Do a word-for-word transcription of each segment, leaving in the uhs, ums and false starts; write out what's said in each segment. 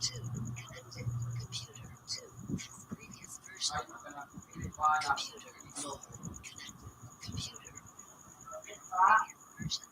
Two, connected. Computer, two, previous version. Computer, four, connected. Computer, previous version.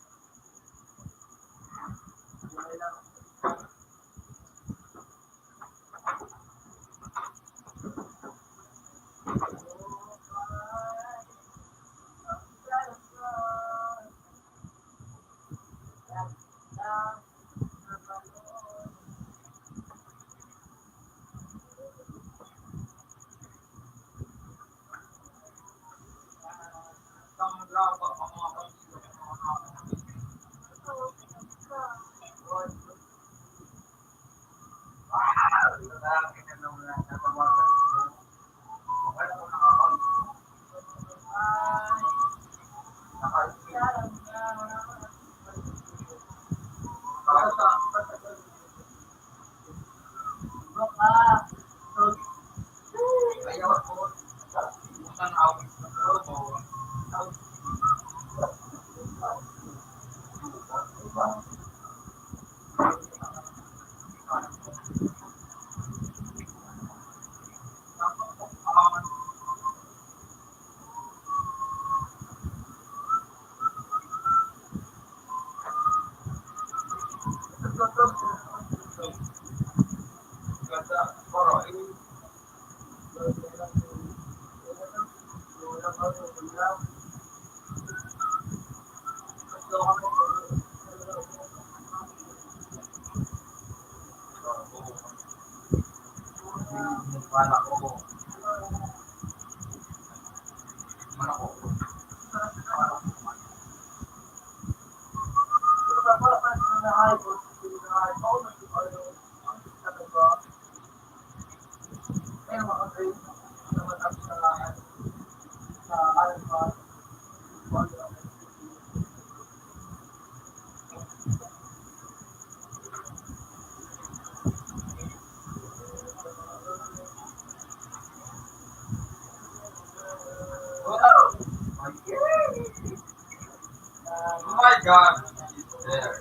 My God. There.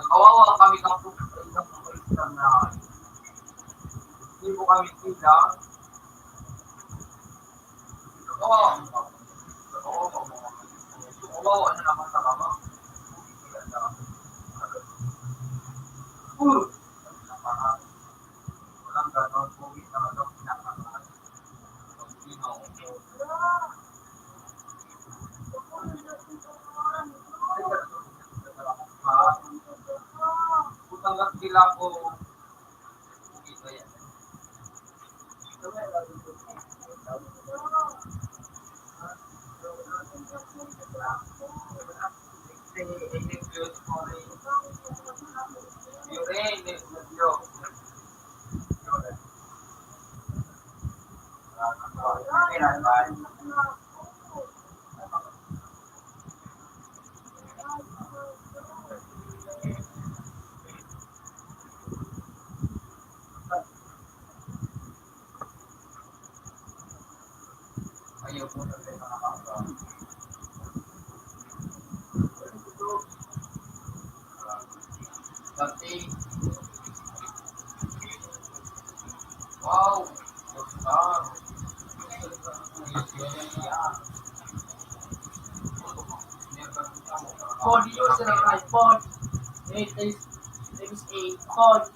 Kawawa kami kapag sa isang na hindi mo kami sila. Kawawa mo kami. Kawawa mo kami. Kawawa na naman sa kama. Uh, walang ganon. Uwi na lang, pinapakain. Wow! Pod user ang iPod. Eight times eight pod.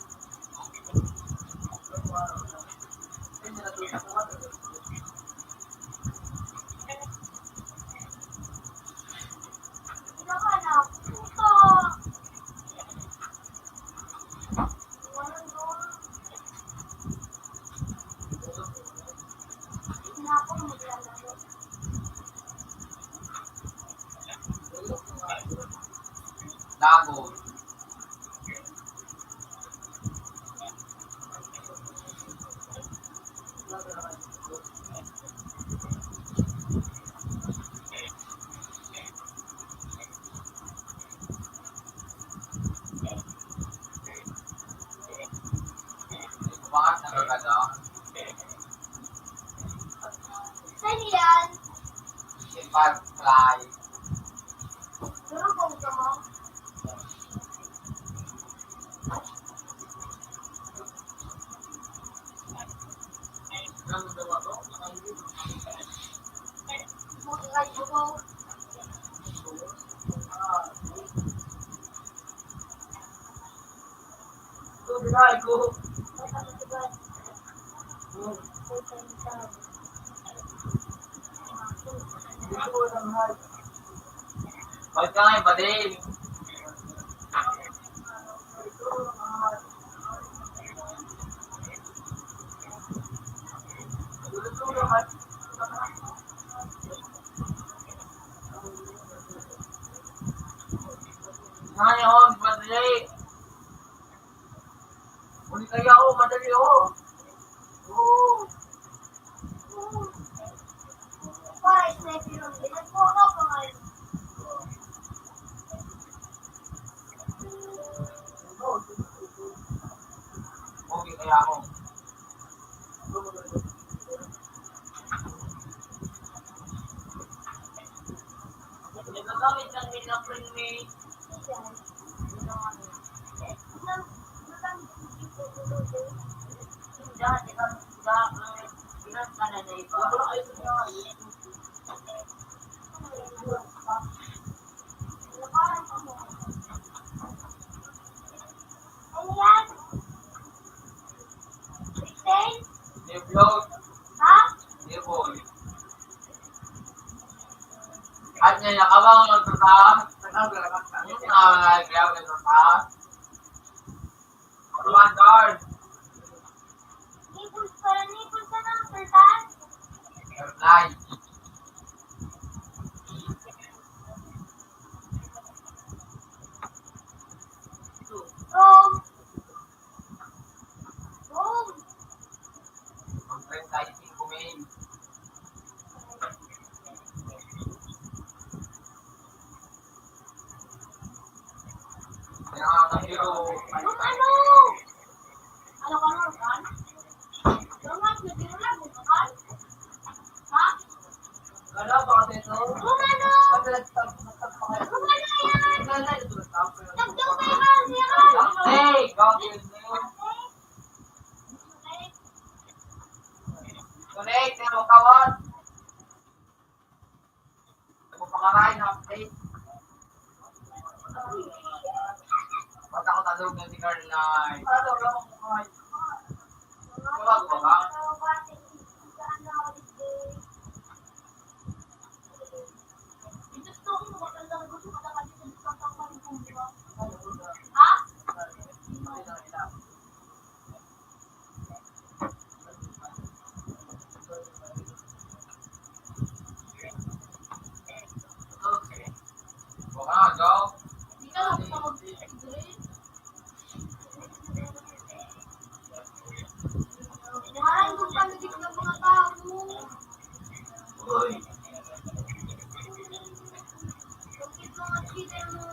Lago. Bakit nakakatawa? Saan yan? Sipag fly. Durugong ka mo? Pagkain pa din. Ngayon, padre. Uli kaya, oh, madali, oh. Oh. Okay, kaya ako. Nagagamit ng Miracle Mix. Dati kami sa pinagkala na iba. Ano yan? Christine? New vlog. Ha? New boy. At niya, nakabang lang sa taas. Ano nga, mga grabe sa taas? Roman Darn. Ay. From, from. Ang treinta y cinco mil. Kaya nga, pero, ano, ano? Ano ka, Norman? Norman, nagdiriwala mo, Norman? Ha? Wala pa kasi ito. Romano! Romano yan! Hey, God bless you. Connect, pero kawat. Nagpapakaray na update. Ba't ako talog na si Carline? Tawag ko ba? Baka, daw. Di ka lang sa mag-grade. Mahal mo pa, naging ng mga tao. Uy. Bakit mga cheater mo?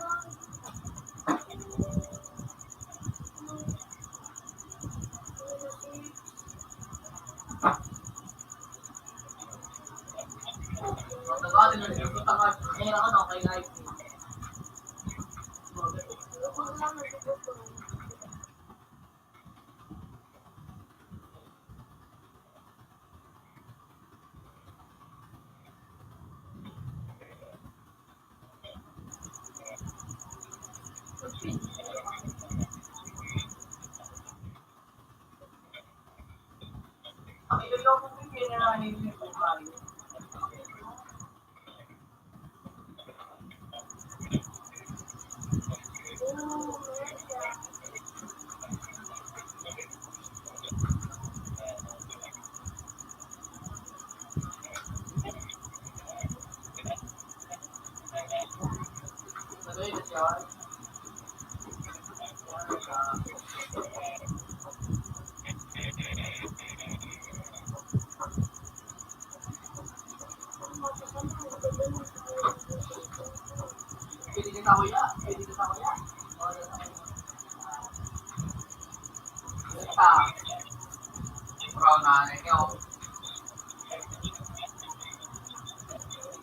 Pwede ka tayo ya? Pwede ka tayo ya? Ito. Brown na ano nyo.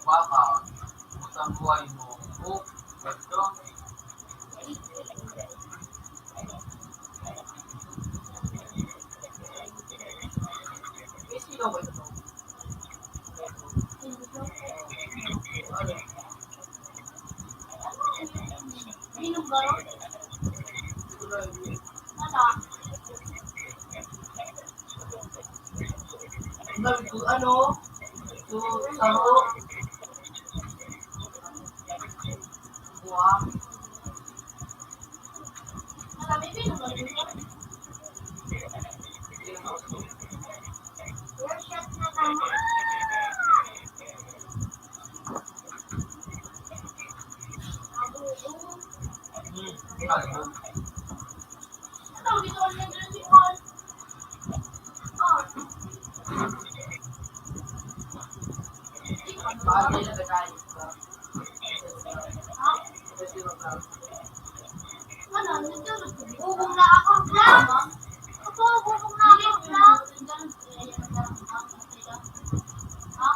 Guwapa. Kumusta ang buhay mo? Oh, ganito. May sino ba ito? Ano? Ito, saro. Buwang. Bubong na ako, vlog. Ako, bubong na ako, vlog. Ha?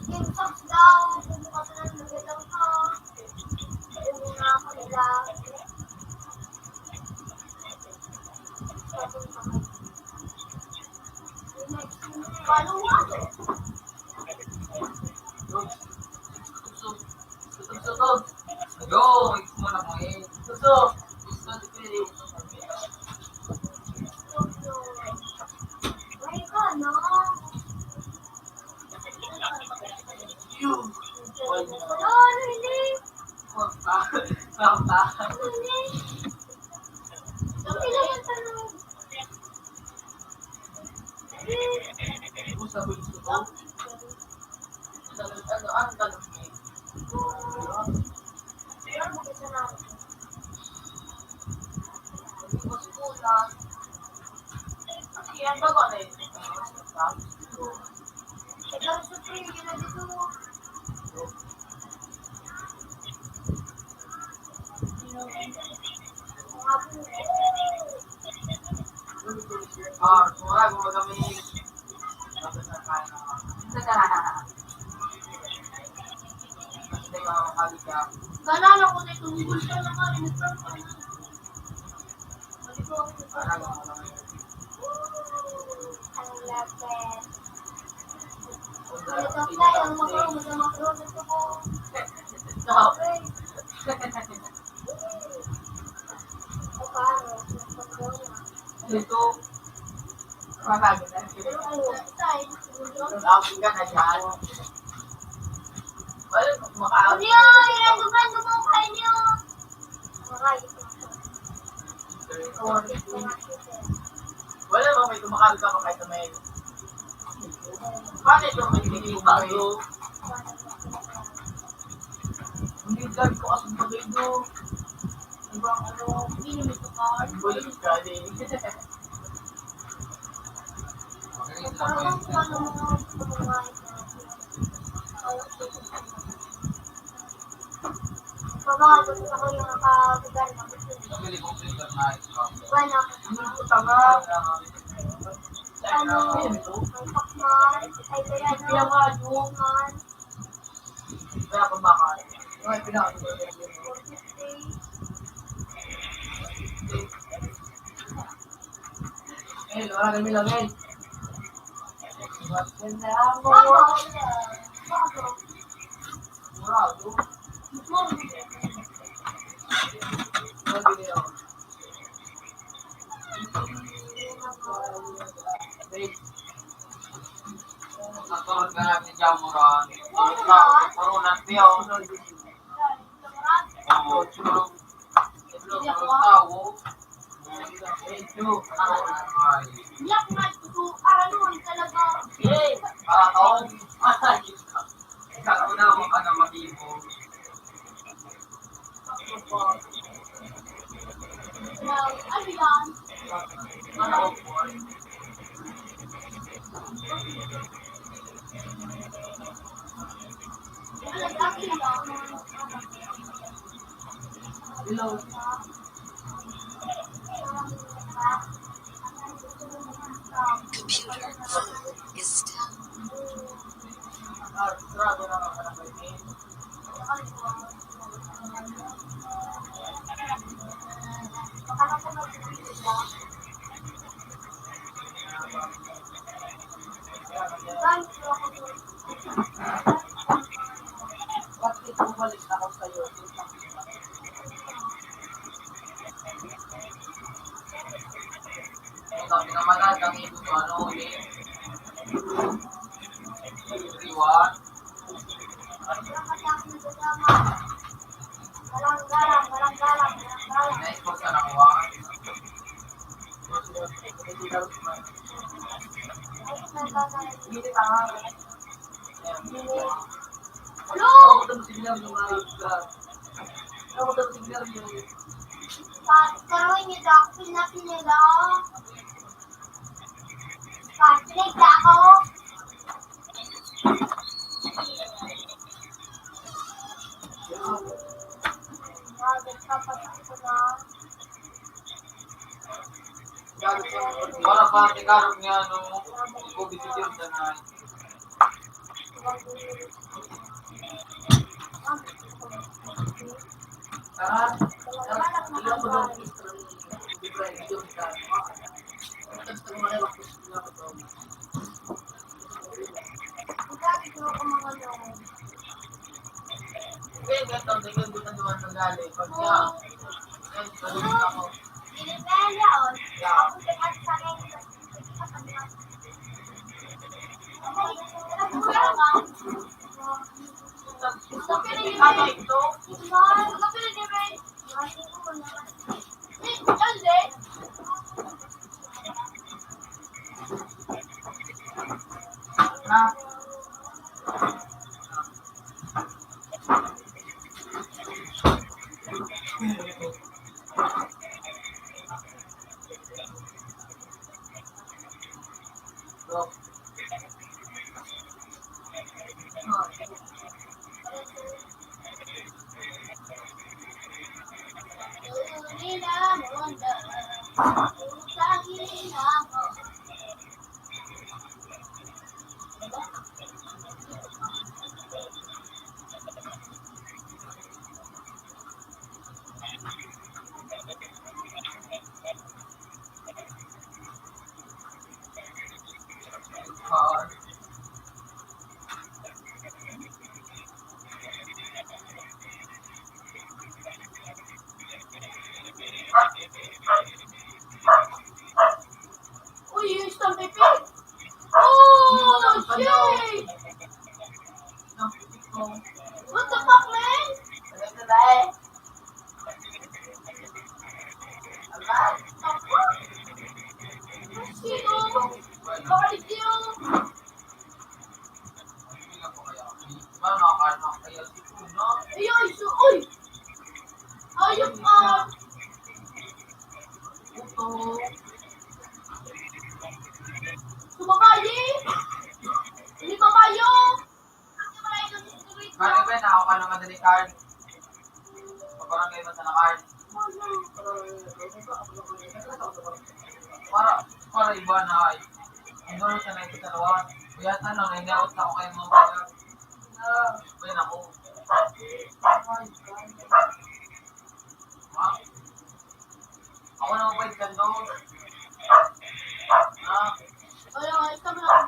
Yung subs daw, bubukas na ng lugar lang ha. Yung mga kanila. Paano nga to? Yo, wait mo na mo eh. Gusto. Gusto, gusto, gusto. Ay, ka na. Ano, ano, ano, Ganaan ako na itong ibon ko na kalimutan ko na. Ang lapit. Ang lapit. Ang lapit. Ito. Ang lapit. Ang lapit. Ano yan? Ang lapit. Ang lapit. Wala ba may tumakal ka pa kahit may... Paano ito may tinipag ko? Hindi dyan ko kasi bagay do. Diba ano? Hindi naman ito ka. Bulit ka din. Parang kung ano mga mga Baba, gusto ko yung nakabugan na gusto niya. Buwan na. Ano? May pakman, ay, kaya na. Pakman. Kaya pabakal. Ay, pinaka- Eh, wala kami lang, eh. Wala, bro. Nagkaroon ka na ni Jamuran. Puro na, puro na, tiyo. Oo, puro, puro, puro tao. Medyo, ay. Eh, ah, oo. Ikaw na, wala ka na mag-ibon. Hello. Computer is down. Bakit bumalik ako sa'yo? Sabi naman na, ang ito, ano, eh. Iwan. Next po sa nakuha. Hello! Karoon niyo daw, pinapinila. Patrick, ako. Para pa, ikaroon nga, no, COVID-19 na. Uy, yung isang pipi. Oh, shit! What the fuck, man? Sino? Bakit yun? Ayun, so, uy! Ayun, ah! Ito. Sa babae! Hindi babae yun! Pare, Ben, ako ka naman dali card. Pabarangay man sana card. Para, para iba na ay. Ang gano'n sa natin sa lawa. Kaya tanong, nangyawat ako kayo mga bata. Ben, ako. Ha? Ako na mabait ka doon. Ha? Wala, ikaw na.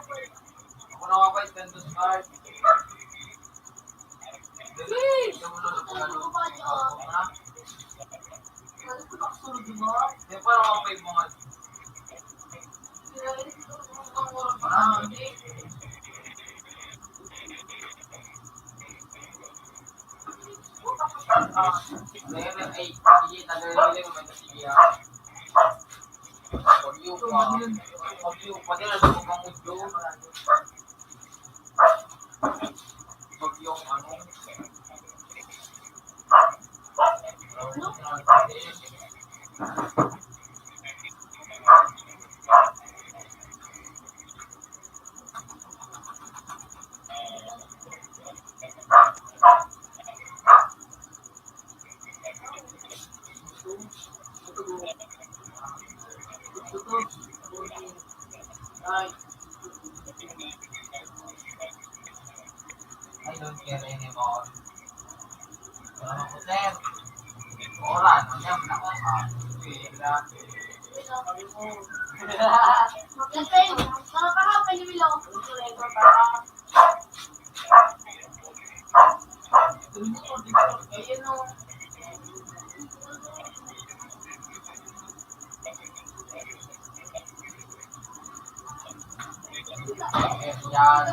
Ako na mabait ka doon, Scar. Please! Ako na. Di ba, mabait mo nga? Ah, Meron, ay, sige, tagal nila yung may sige, ah. Pag yung, ah, pag yung, pag yung, pag yung, pag yung, ano, I don't care anymore. Wala na po, sir. Wala na, yan, nako, ah. Sige, grabe. Kasi, nakakahapon ni Milo. Ayun, oh. Yan.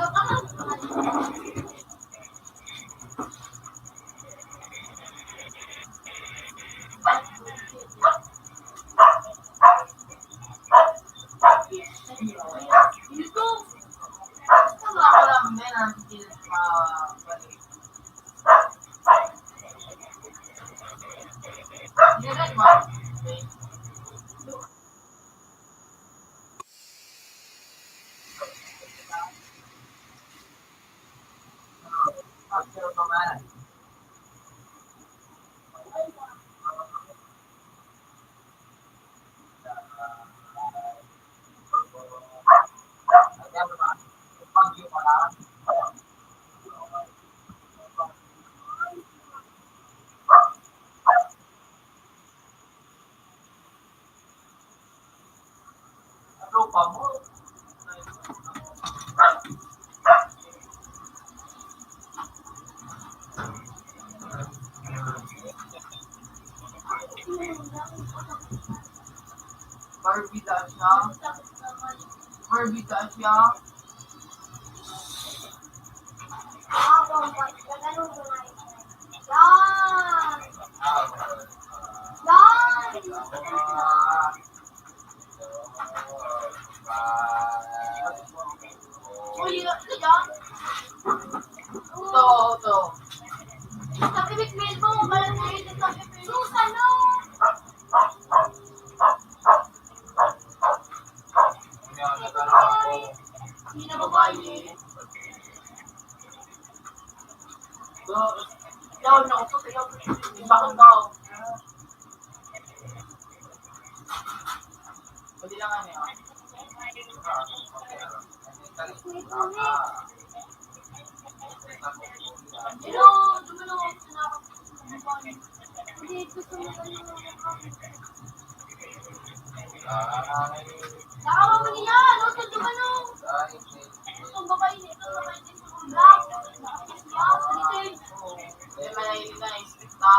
Barbie Dasha. Barbie Dasha. Yan. Yan. Uy, yan. Ito, ito. Sabi ni Melbo, wala na yun sa Susan, no? Hindi na babae. Ito, ito, ito, ito, ito, ito, ito, Ayun na isa.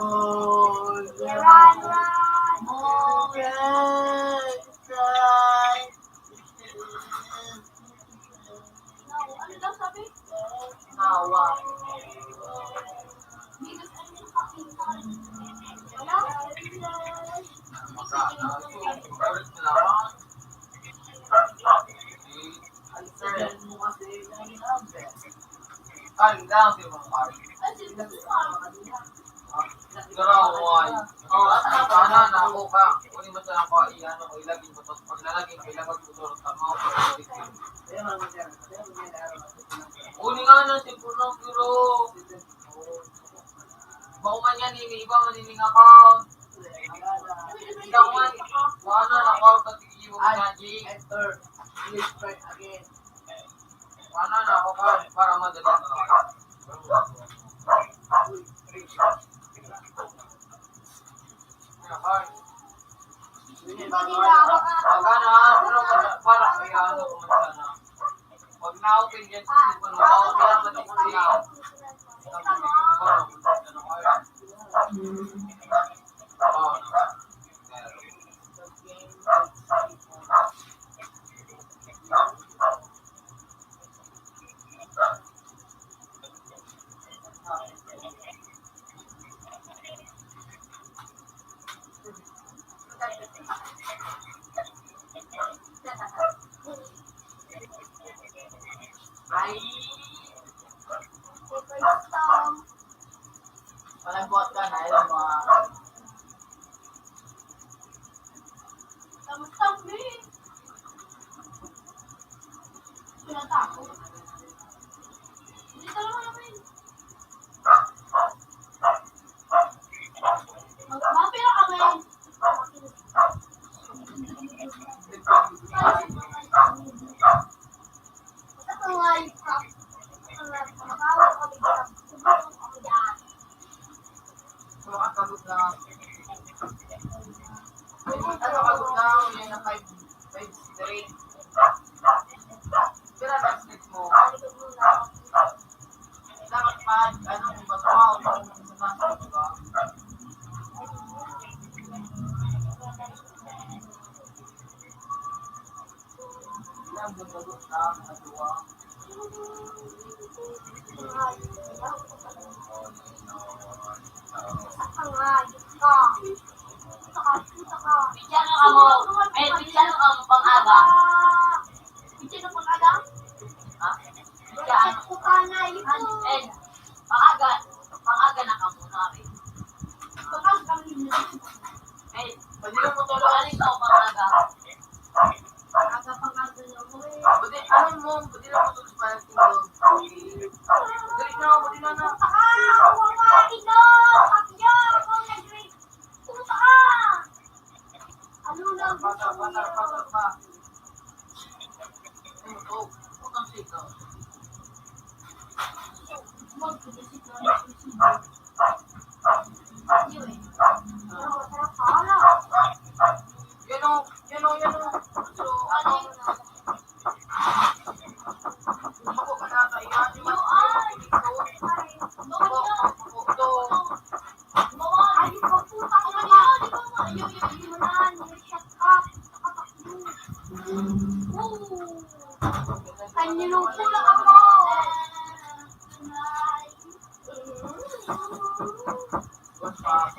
Oh, run, run. Ano daw sabi? Hawa. Minus ang yung kapintan. Wala. Ang sir mo kasi, ang number. Ay, hindi ako, di ba, Mark? Ay, sino ba? Garaway. Oh, ano, ano, ano, ako ka. Kunin mo sa ako, i-ano ko, ilagay mo to. Pag nalagay ko, ilagay mo to, tama ako. Kunin nga ng cellphone ng guro. Bako man yan, ini iba, manining account. Ikaw man, wala na, account na tigil mo, Ay, Magic. Enter. Please try again. Wala na ako, Carl, para madali na. Hindi nila ako. Wala na, pero para, para kaya ano, kumusta na? Pag na-open yan, pag na-open yan, pati ko siya. Ay. Walang buhat ka na, yun, mga Kamusta, pre? Pinatapos. Hindi talaga naman. Mag-, mapira kami. So, ang sagot na, ano, sagot na, yan ang five, five straight. Pero ang next mo, dapat pag, ano, kung basawa, kung sa taas, di ba? Ilang buto ang katuwang? Picture mo kamo. Eh, picture mo kamo pang-aga. Picture mo pang-aga? Ha? Picture mo. Eh, pang-aga. Pang-aga na kamo, sorry. Pang-aga kami. Eh, pwede lang mo tulungan ito, pang-aga. Pang-aga, pang-aga na ako eh. Pwede, ano mo, pwede lang mo tulungan ito. Dali na, pwede na na. Ah, wala, ino, pag-, Puta ka! Ano lang gusto mo? Ano to? Putang sika. Yun eh. Yan o, yan o, yan o. So, ano? Hindi ko pa nata iyan. Yung, ay! Ito. Ay, pagputa ko na yan. Di ba, ma-, yung, yung, yung, yung, yung, shut up. Nakatakbo. Oo. Kanilong pula ako. What's up?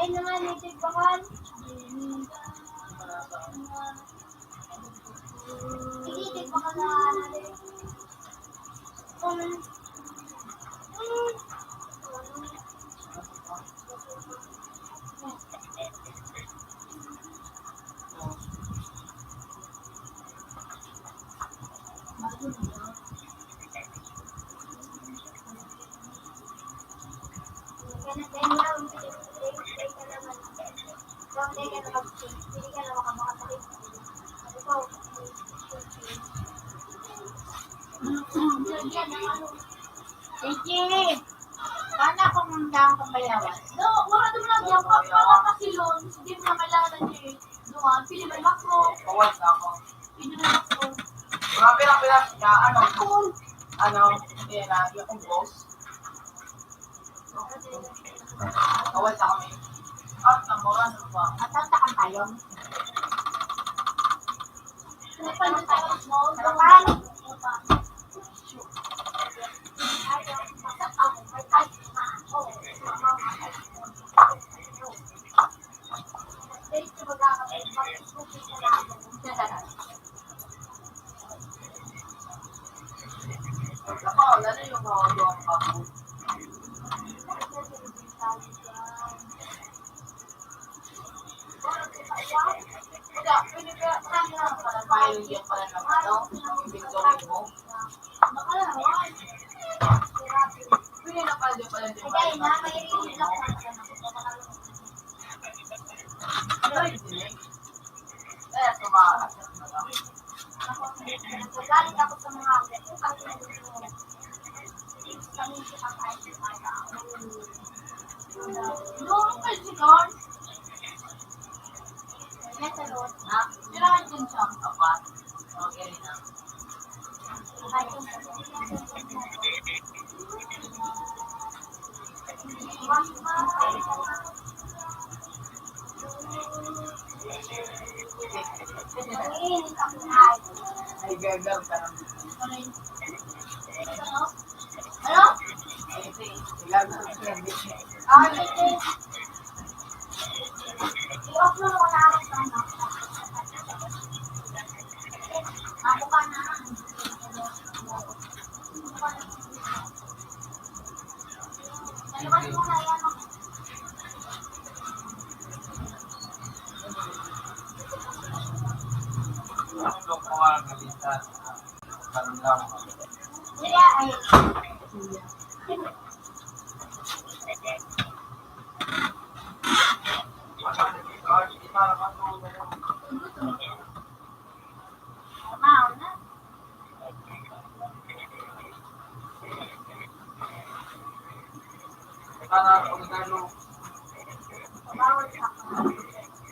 Ay, naman, may tigbakan. Sige, tigbakan na, ano, Sige. Paano kung ang daan kang bayawan? No, wala naman lang yan. Pa-, para kasi loan, hindi mo na kailangan ng loan. Pili mo yung makro. Pawal na ako. Pili mo yung makro. Grabe lang pala siya. Ano? Ano? Hindi na. Yung kong boss. Pawal na kami. Ah, namuran pa. Matatakan tayo. Ano pa yung tayo mo? Ano pa? Ay, gagal ka lang. Ano? Gagal ka lang. Ah,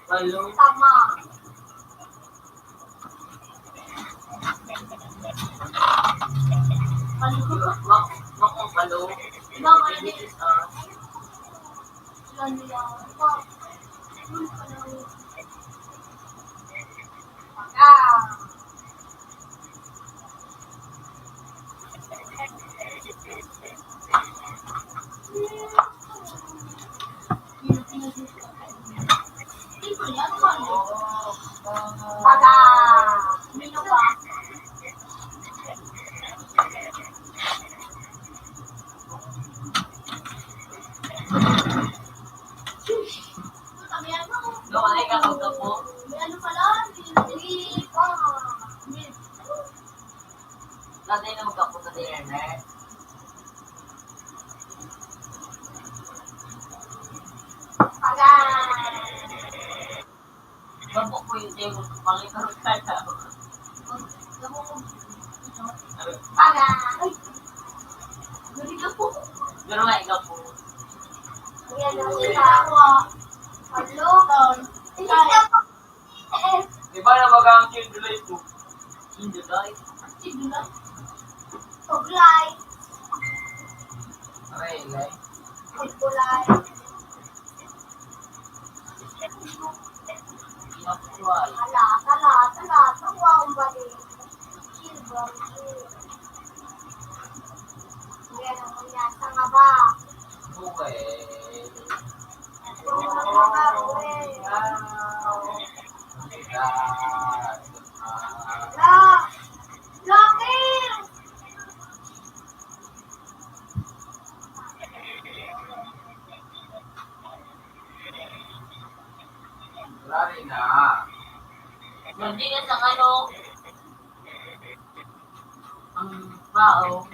Hello. Tama. Hello. Hello. Hello. Paga. Lumalik ako, gapo. May ano pala, hindi pa. Dati na magkapo sa internet. Paga. Gapo ko yung table ko, pangit ang kaya. Paga. Ay. Galing ka po. Pero nga, ikaw po. Yan ang isa ko. Hello. Hindi ka po. Iba na baga ang Cindolay po. Cindolay? Cindolay? Paglay. Aray, lay. Paglay. Inaputuhay. Ala, ala, ala, tawa ang balik. Silver. Yan ang unya sa ngaba. Okay. Wala rin na. Hindi na sa ano, ang tao.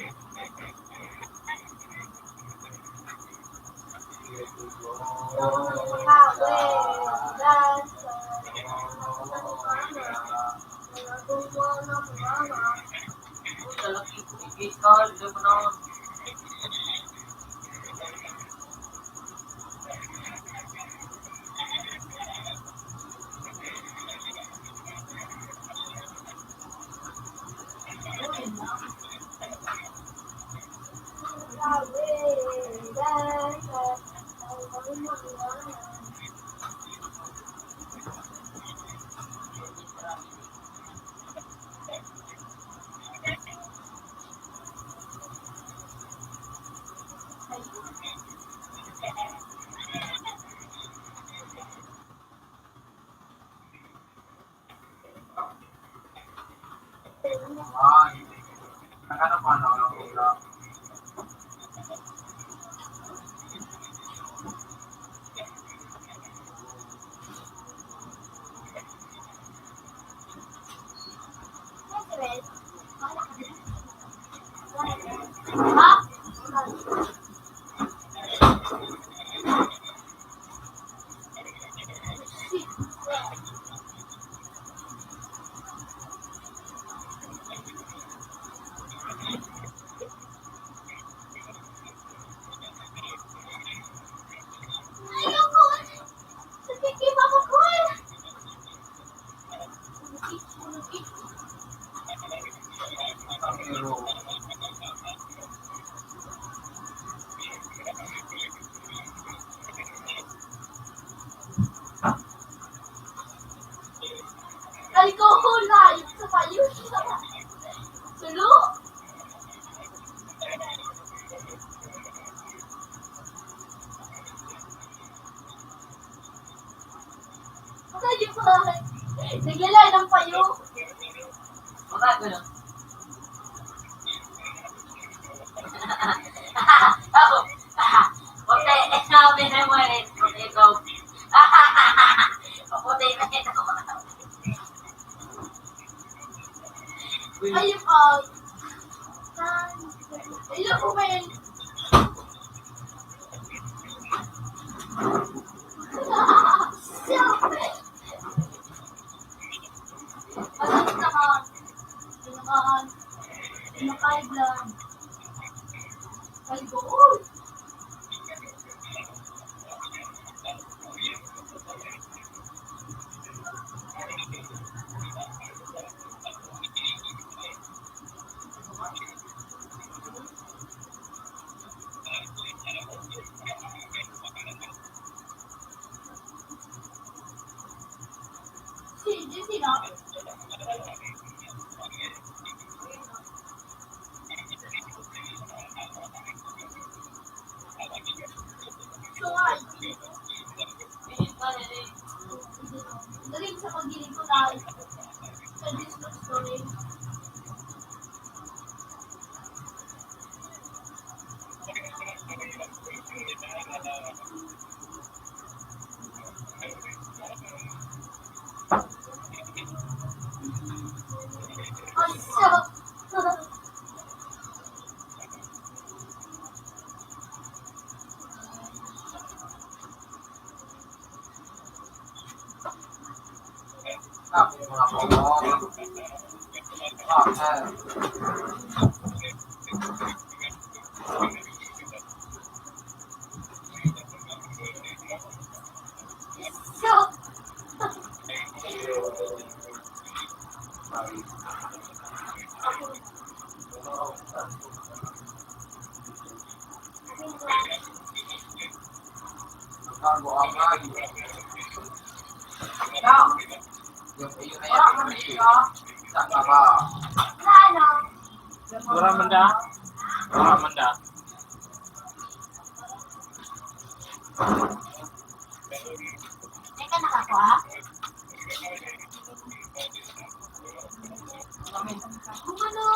Alcohol na, sa payo. Sulo. Ay, di ba? Naglalay ng payo. Baka gano'n. Ako, puti, sabi na mo eh, puti ko. Puti na ito. Ayun, ay. Ayun, umain. Ano naman? Ano naman? Ano ka, Ivan? Ay, boy! Galing sa pagdinig ko tayo. Sa Diyos ko, sorry. Ay, siya. Wala man da. Wala man da. Teka, nakakuha? Kumano?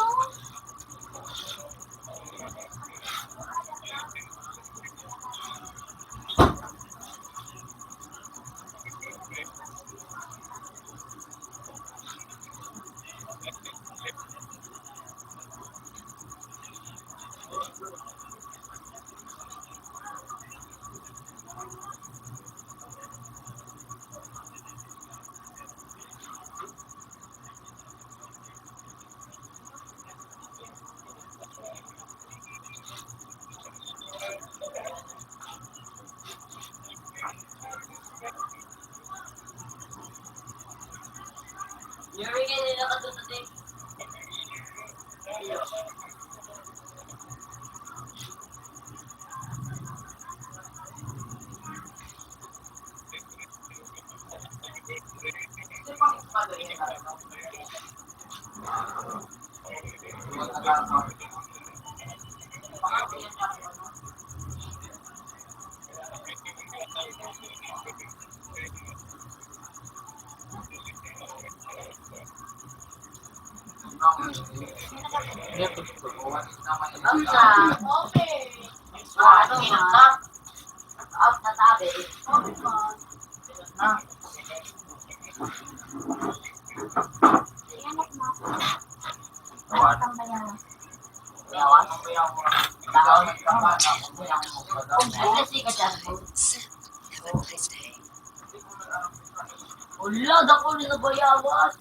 Wala, dako ni nabayawas.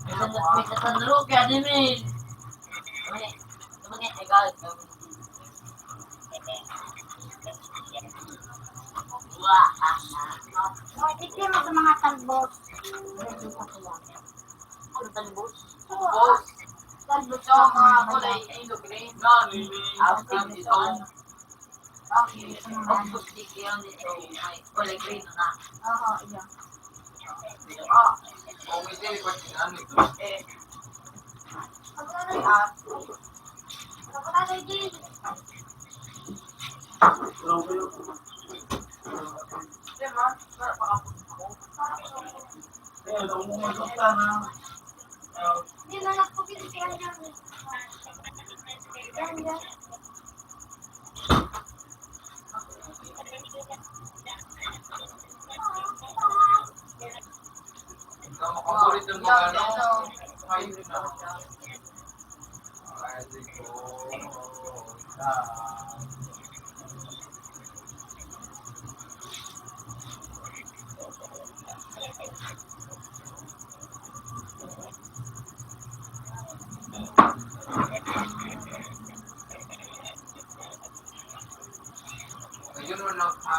May sa-, may sa San Roque, ano, Mel? May, may, may, Wala. Pwede kayo sa mga talbos. Ano, talbos? Talbos. Sa mga kulay yellow, green. Ang tignan. Ang tignan. Ang tignan. Kulay green na. Oo, iya. Ah, kung hindi, ba't ano ito? Eh. Ang ano, ah? Ang ano, Jin? Di ba? Para makapag-, ako. Para makapag-, Hindi na lang po pinipilihan niya. Yan, yan. Ikaw, makabulit ng mga ano. Ayun na. Ayun, wala pa.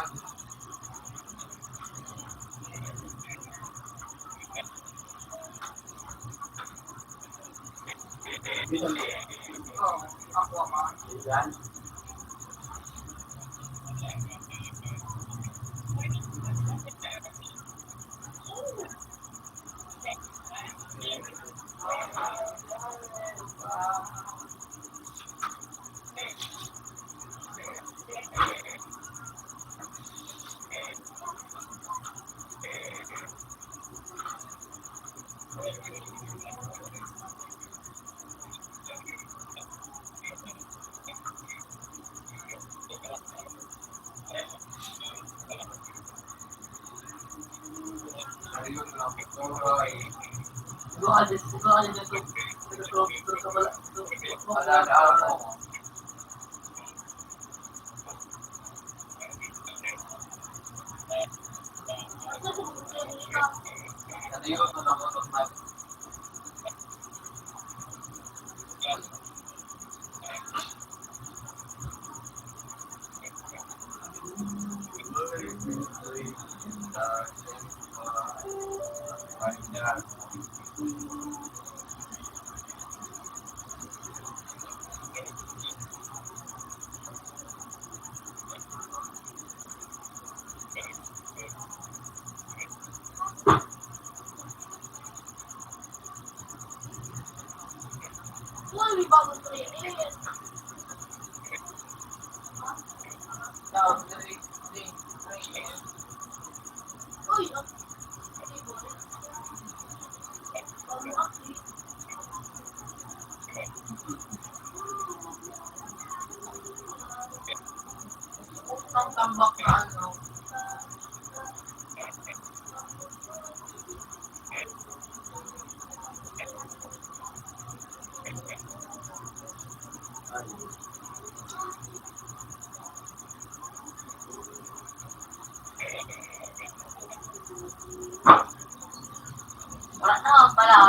Wala na, wala.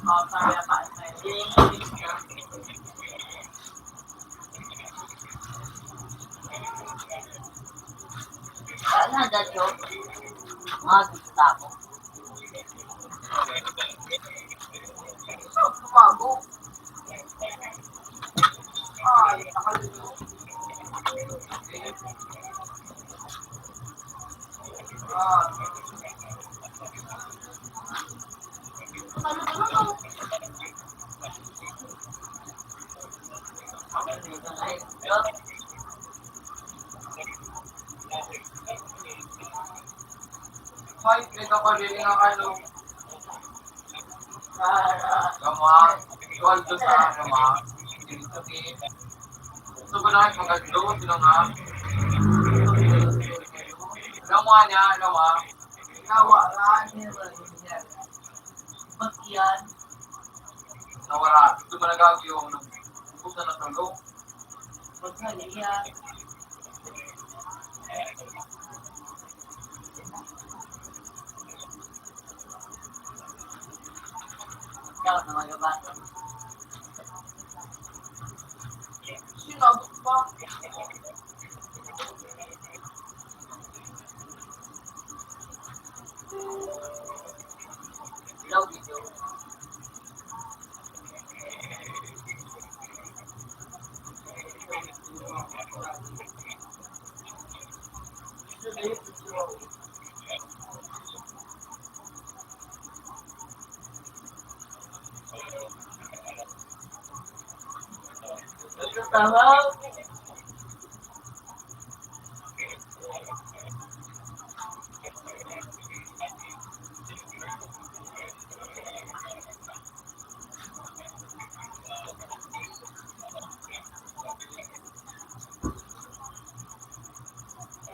Oh, sabi na pa. Wala na, dadyo. Mga gusto ako. Hoy, may kapalili nga kayo. Gama, igual to sa gama. Ibig sabihin, gusto ko lang magkadlo, sila nga. Gama niya, gama. Nawa, laan niya ba niya? Ba't yan? Nawara. Gusto mo nagagyo ang nag-, gusto na tulo? Ba't nga niya? Ikaw na magabato. Sinagot pa. Hello, video.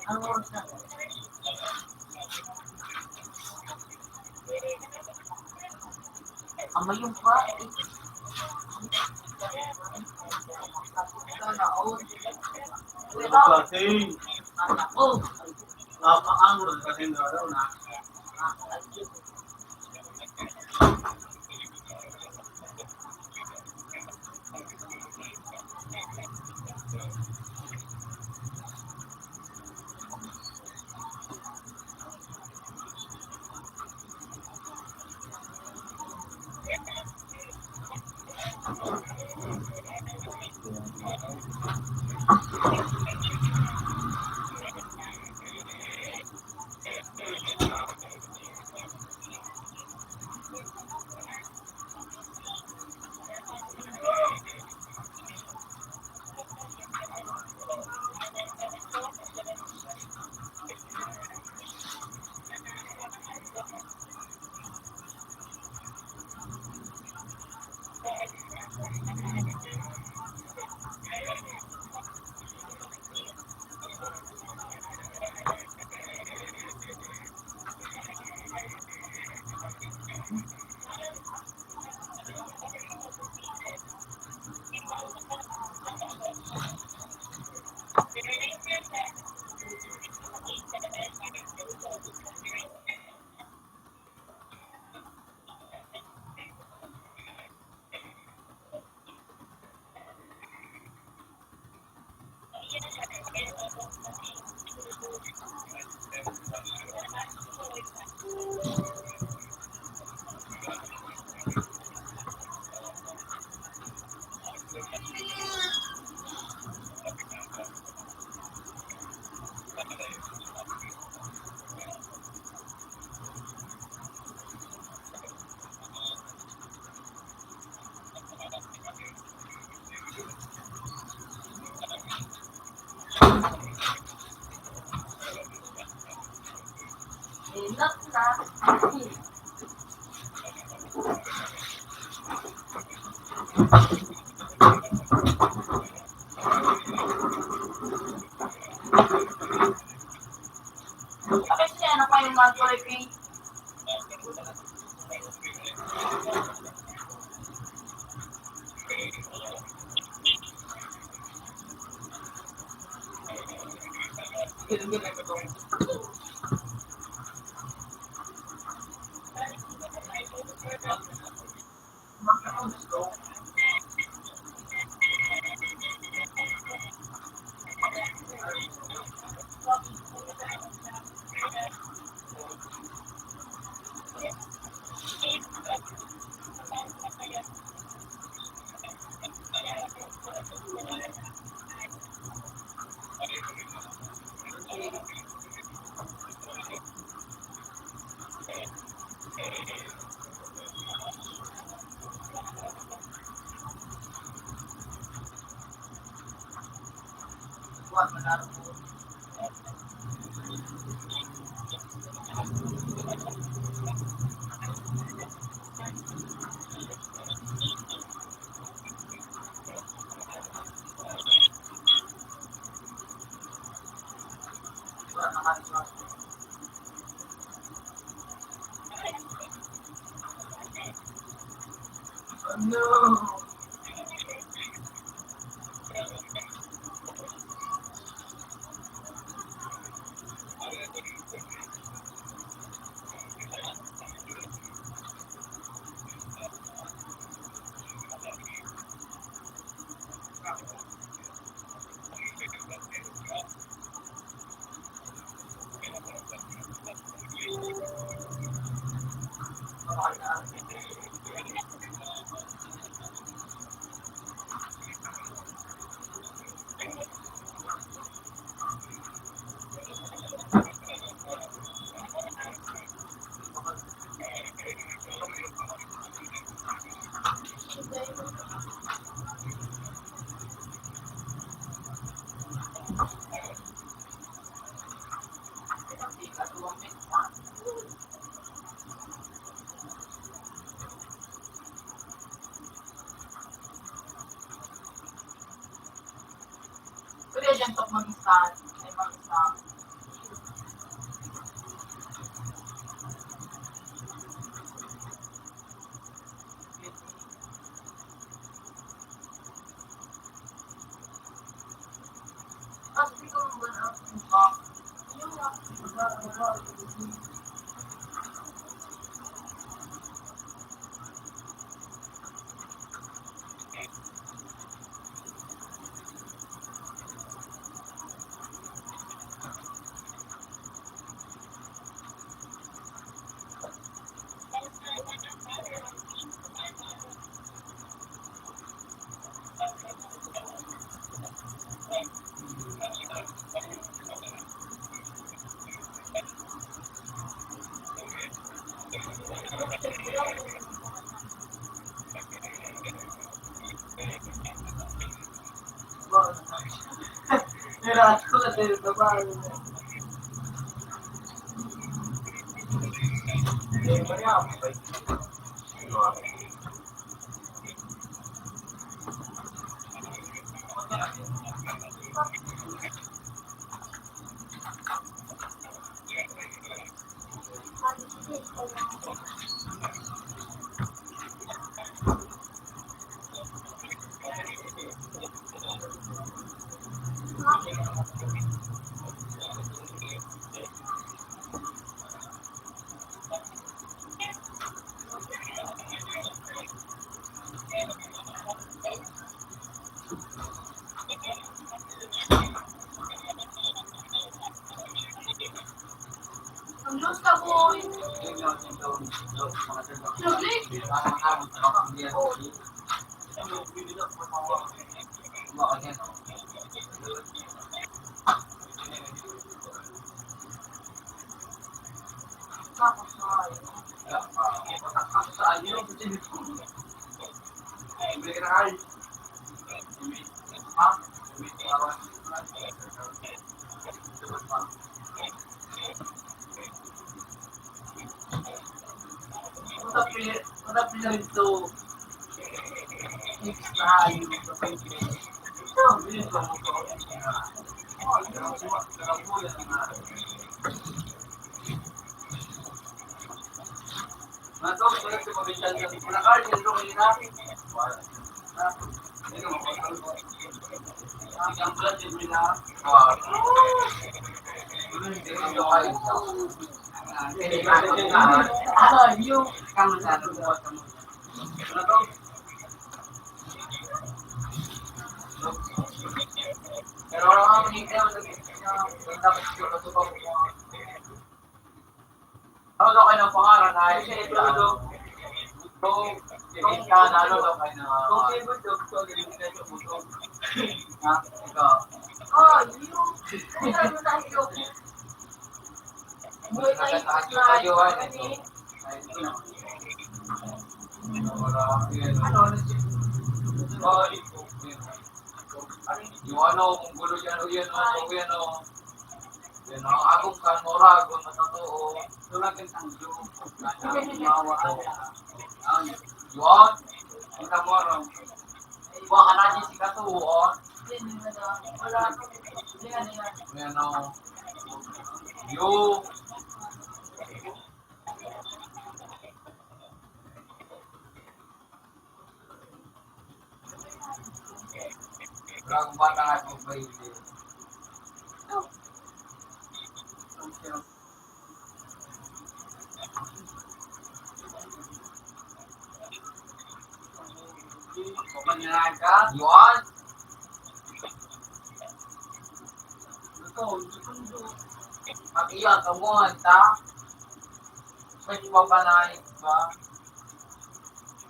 Ang oras na. Ang mayong pa. Sana all. Ano ba, Sing? Sana all. Napaangon kasi nga daw na. Kasi ano pa yung mga Pwede siyang tok mag-stand, ay mag-stand. Ano daw kayo ng pangalan? Ay, siya ito, ito. Kung, kung, kung, ano daw kayo ng, ah, ha? Ikaw. Ano daw kayo? Ay, ito na. Wala, yan. Ay, yung ano, kung gulo yan o yan, o, o yan, o. Yan ang agong kan murag, kung matotoo. Tulad ng tangyo. Yan. Ang tangyo. Buha ka na, di si Kato, o. Yan, o. Yo. Wala akong bata nga itong pahilig. Yuan. Pag iya, kamuhan ta. Pwede pa ba na iba?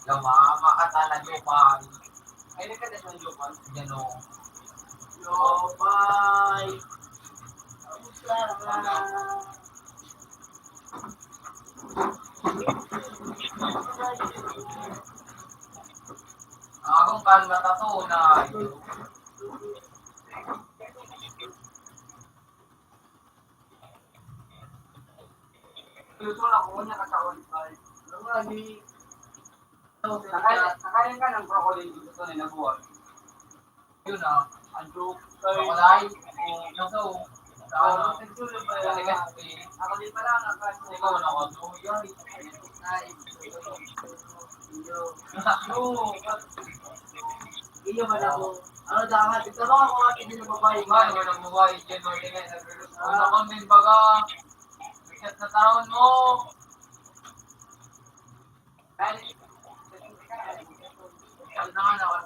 Gama, makatala nyo pa. Ay, nagkada sa Jopay? Yan o. Jopay! Kamusta ka? Akong kalma, tato na. Luto na ako niya, katawan pa. Alam mo, ni, nakain, nakain ka ng broccoli dito sa nabuhat. Yun ah, ang joke. Broccoli, o, kaso, sa, ano, sa Delicatessen. Ako din pala, ang kaso. Ikaw, ano, ano, yun. Ay, yun. Iyo man ako. Ano daw nga, tigtanong ako nga, hindi na babae. Ay, wala mo ba, hindi mo, hindi na, ano, kung din baga, bigat na taon mo. Dahil, ang naman ako.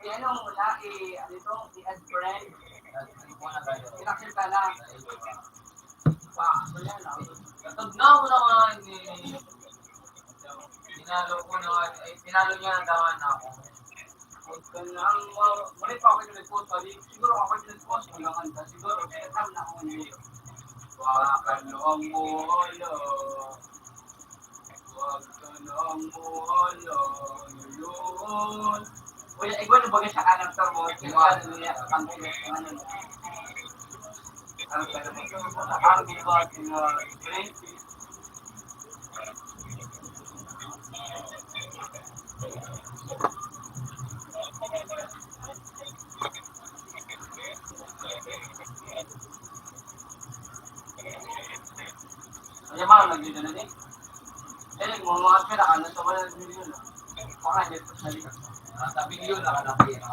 Eh, ano, wala, eh, ano ito, si Ed Friend. Inaction ka lang. Pa, wala na. Katog na ako naman ni, tinalo ko na, eh, tinalo niya na dawan ako. Huwag ka nang ma-, mali pa ako yung nag-post, pali. Siguro ako yung nag-post, wala kanta. Siguro, kaya tam na ako ngayon. Huwag ka nang mawala. Huwag ka nang mawala. Yun. Uy, igual na bagay sa kanan sa mo. Igual na niya, ang pangkilala, ano. Ang pangkilala, ang pangkilala, Kaya mahal na dito na din. Kaya yung mga pera, ano, sa wala ng milyon, ah. Baka hindi pa sa likas. Ah, sa milyon na ka na, pera.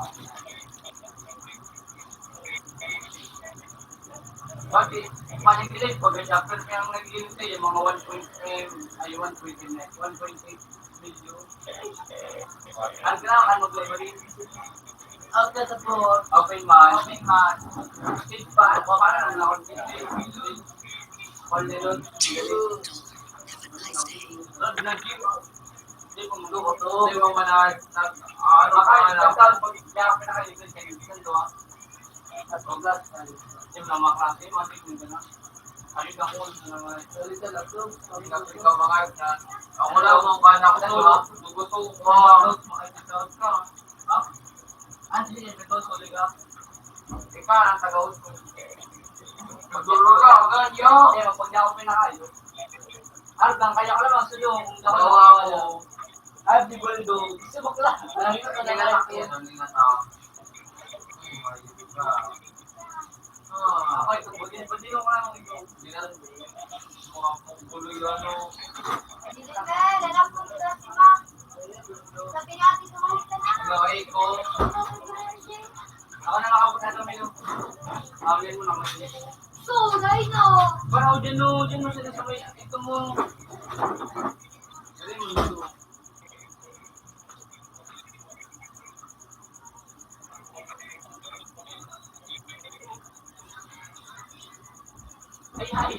Bakit? Panikilig, pag-adapter kaya ang nag-iintay, yung mga one point five, ay, one point five, one point eight milyon. Ang kailangan mo gawin, out ka sa floor, open mind, open mind, sit pa, ako, parang na ako, all the road. Hindi ko mundo ko to. Hindi mo man na, nag-, ano ka na. Baka ikaw, pag-, kaya ka na kayo, kayo, kayo, kayo, ah. At ogas, ano, yung mga klase, mga tignan ka na. Ano ka po, ano naman? Salita lang to. Ikaw, ikaw, mga, na, ako lang, mga bana ko, ha? Gusto ko, ha? Makikita ka. Ha? Ah, sige, ito, sorry ka. Ikaw, ang tagawag ko. Magduro ka, ganyan. Eh, pag niya ako pinakayo. Ardang, kaya ko lang ang sulong. Gawa ko. Ay, di ba ito? Gusto bakla. Ang ingat na lang yan. Ang ingat ako. Ah, okay, kung pwede, pwede yung mga ito. Hindi na rin. Mga punggulo yung ano. Hindi na, lalapon ko na si Ma. Sabi niya, "Ate, sumali ka na." Ano, ay ko. Ako na makapunta sa menu. Awin mo naman. So, dahil na. Parang dyan, no, dyan mo sila sa may, ito mo. Dali mo ito. Ay, ay.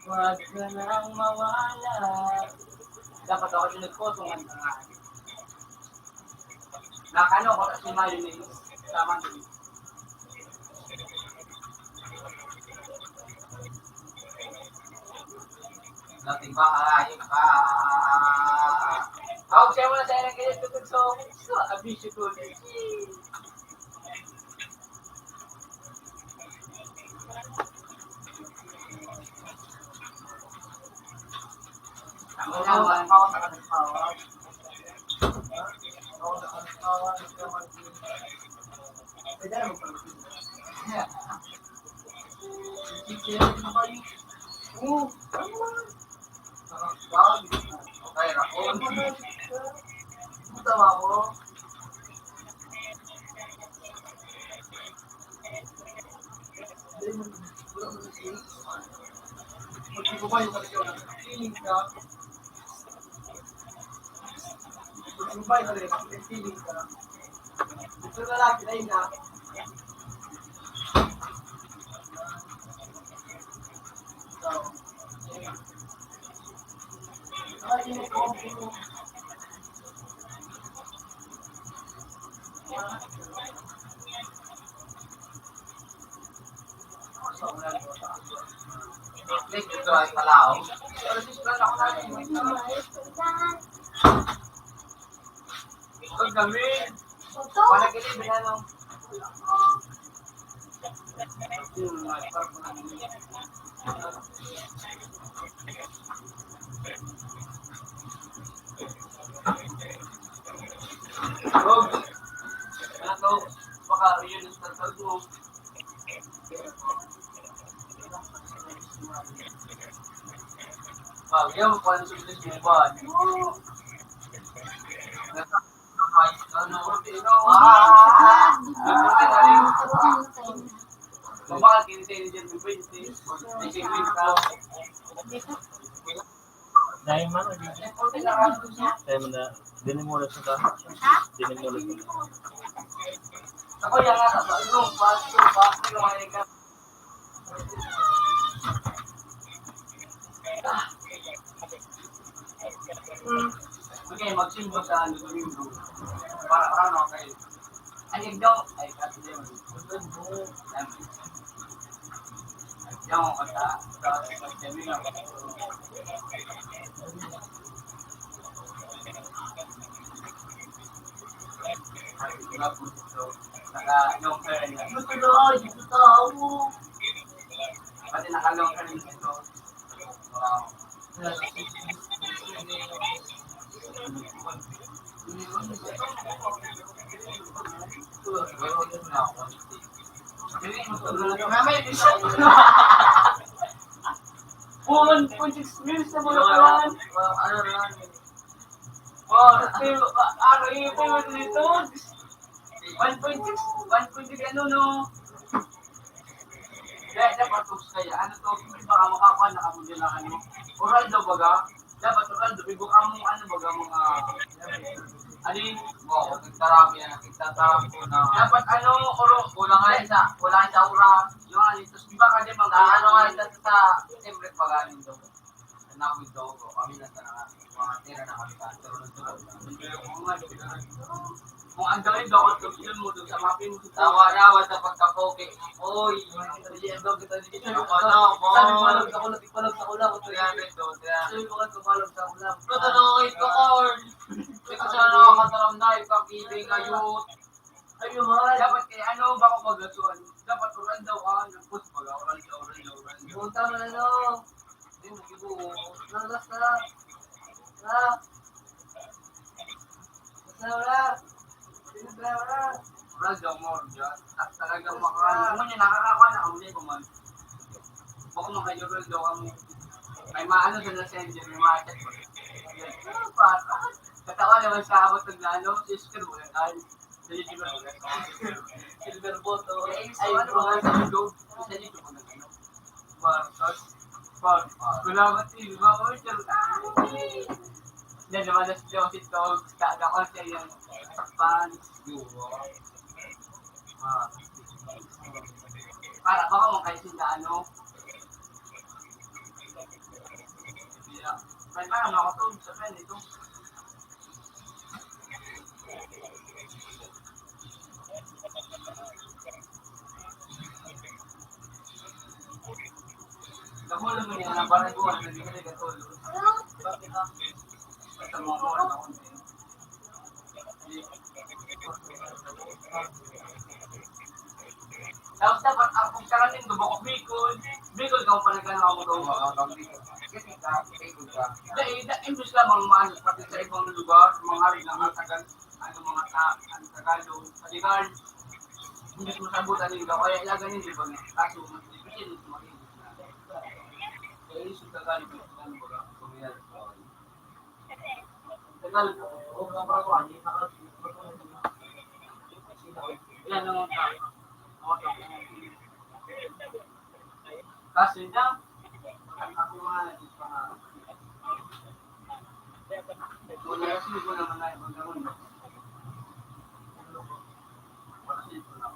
Huwag ka nang mawala. Dapat ako yung nagpotong ang mga. Nakano ko kasi mayonnaise. Tama din. Dating ba, ay, pa. Tawag siya muna sa ilang ganyan, tutugso. So, abisyo ko. Ang mga, Ito ay palaw. Ang dami. Ito. Panaginip, ano? Rob, ano to? Baka yun ang tatag mo. Bagay, ang pansin ko sa iba. Ano, ano, ah, ah, ah. Mabakal, kinse, kinse, kinse. Dahil man, dahil man na, dinimulat siya ka. Dinimulat siya. Ako yan nga, sa ilong, pa, pa, pa, Okay, magsimba sa ano, Domingo. Para, para ano kayo? Ay, ikaw, ay, kasi yun. Yan, kata, sa, sa, sa, naka-long hair niya. Pati naka-long hair niya ito. Wow. One point six mils na mga kawan. Ano na? Oh, ito yung, ah, ano yung payment nito? One point six, one point six ano, no? Kaya dapat kung kaya, ano to, baka makakuha na kamo dyan ng ano, oral daw baga, dapat oral daw, ibo kamo, ano baga, mga, ano yun? Oo, nagtarami na, nagtatarami ko na. Dapat ano, oro, kulang nga isa, kulang isa oras. Yung ano, tapos di ba ka din mag- Sa ano nga, isa sa, siyempre, pag-anin daw. Nawid daw ko, kami na sa mga tira na kami sa Toronto. Kung ang dami daw, ang tuloy mo doon sa mapping mo. Tawa na, basta pagkapogi. Oy, ang tuloy daw kita dito. Ako na, boy. Sabi ko lang, ako lang, ikaw lang sa ulam, ako Three hundred daw, three hundred. Sabi ko lang, ikaw lang sa ulam. Pero tanong ko, Corn. Ikaw sa nakakataram na, ikaw ang ibig ngayon. Ayun, mahal. Dapat kay ano, bako magasuhan. Dapat oral daw, ah, nagpus, baga, oral daw, oral daw, oral daw. Puta mo na, no? Ayun, nag-ibo. Nang last na. Ha? Basta wala. Sino ba wala? Oral daw, more dyan. Ta-, talagang Basta. Maka-, ano niya, nakakakuha na, ang libo man. Bako makayoral daw, ang may maano sa messenger, may mga chat ko. Ah, pa, katawa naman sa abot ng ano, sister mo, yan, ay. Silver button. Ay, ano ba nga sa YouTube? Sa YouTube, ano, ano? Bar, bar, bar. Salamat, Silva. Oy, sir. Yan naman, nasa Joseph Dogs. Kada ko siya yung fans. Ah. Para baka mo kayo sila, ano? May parang ako to, sa friend, ito. Damo lang mo yan, ang barang buwan, hindi ka nagkatulog. Basta mo ako, ano, Tapos dapat ang pagkarating do bako Bicol, Bicol ka pa nagkano ako do mga bang Bicol. Kasi ka, Bicol ka. Dahil da imbes lamang man pati sa ibang lugar, mga rin ang Tagal, ano, mga ta, ang Tagalog, Tagalog. Hindi mo sabutan yung kaya ilagan yun, di ba? Kaso mas difícil yung mga English na. Kaya yung sa Tagalog, ano ba, pamilya sa Tagalog. Kasi na, ako nga, wala kasi ko naman na ibang gamon. Wala kasi ko na.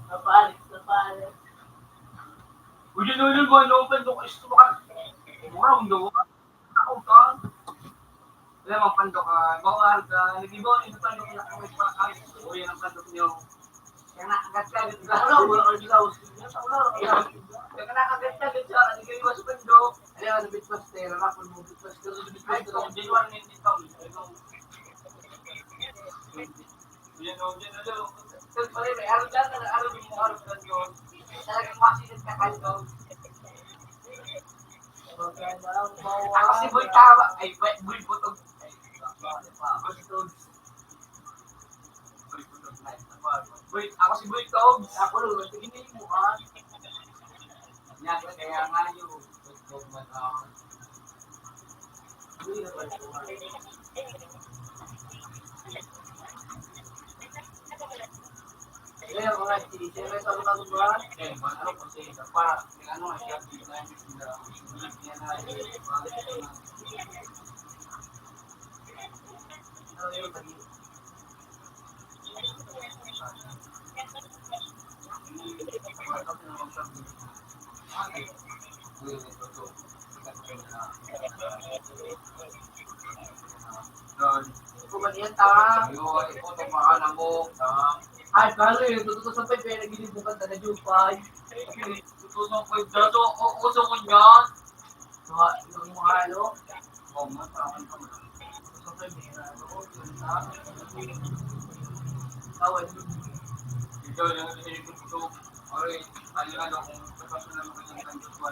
Kapal, kapal. Uy, yun, yun, yun, ano, pandok, gusto mo ka? Mura, ang dawa. Ako ka. Wala mang pandok, ah, bawal ka. Nag-iba, yung pandok na kami pa, kami. Uy, ang pandok niyo. Kaya nakagat ka, ganda. Wala, wala ka dilaw. Wala, wala ka dilaw. Kaya nakagat ka, ganda. Ano kayo, mas pandok? Ano, ano, bitbas, tera, rapon mo, bitbas, bitbas, bitbas. Ay, ito, di ba, hindi pa. Yan, oh, yan, oh, yan. Sir, pare, may araw dyan, may araw yung mga araw dyan, oh. Talagang masinit ka, Carlo. Ako si Boy Tawa. Ay, Boy, Boy Butog. Ay, Boy Butog. Boy Butog, nice na pa. Boy, ako si Boy Tog. Ako, Lolo, sige na yung mukha. Yan, kaya nga yun. Ay, pare, tututusan pa yung pera, ginibukan na na-jupay. Tutusan pa yung dato, o, uso ko niyan. Mga, yung mga ano, oh, mga parang ano, tutusan pa yung pera, ano, yun na. Tawad. Ikaw lang, ito yung tutusan. Ay, ano, ano, kung kapag na naman yung tanggap ko,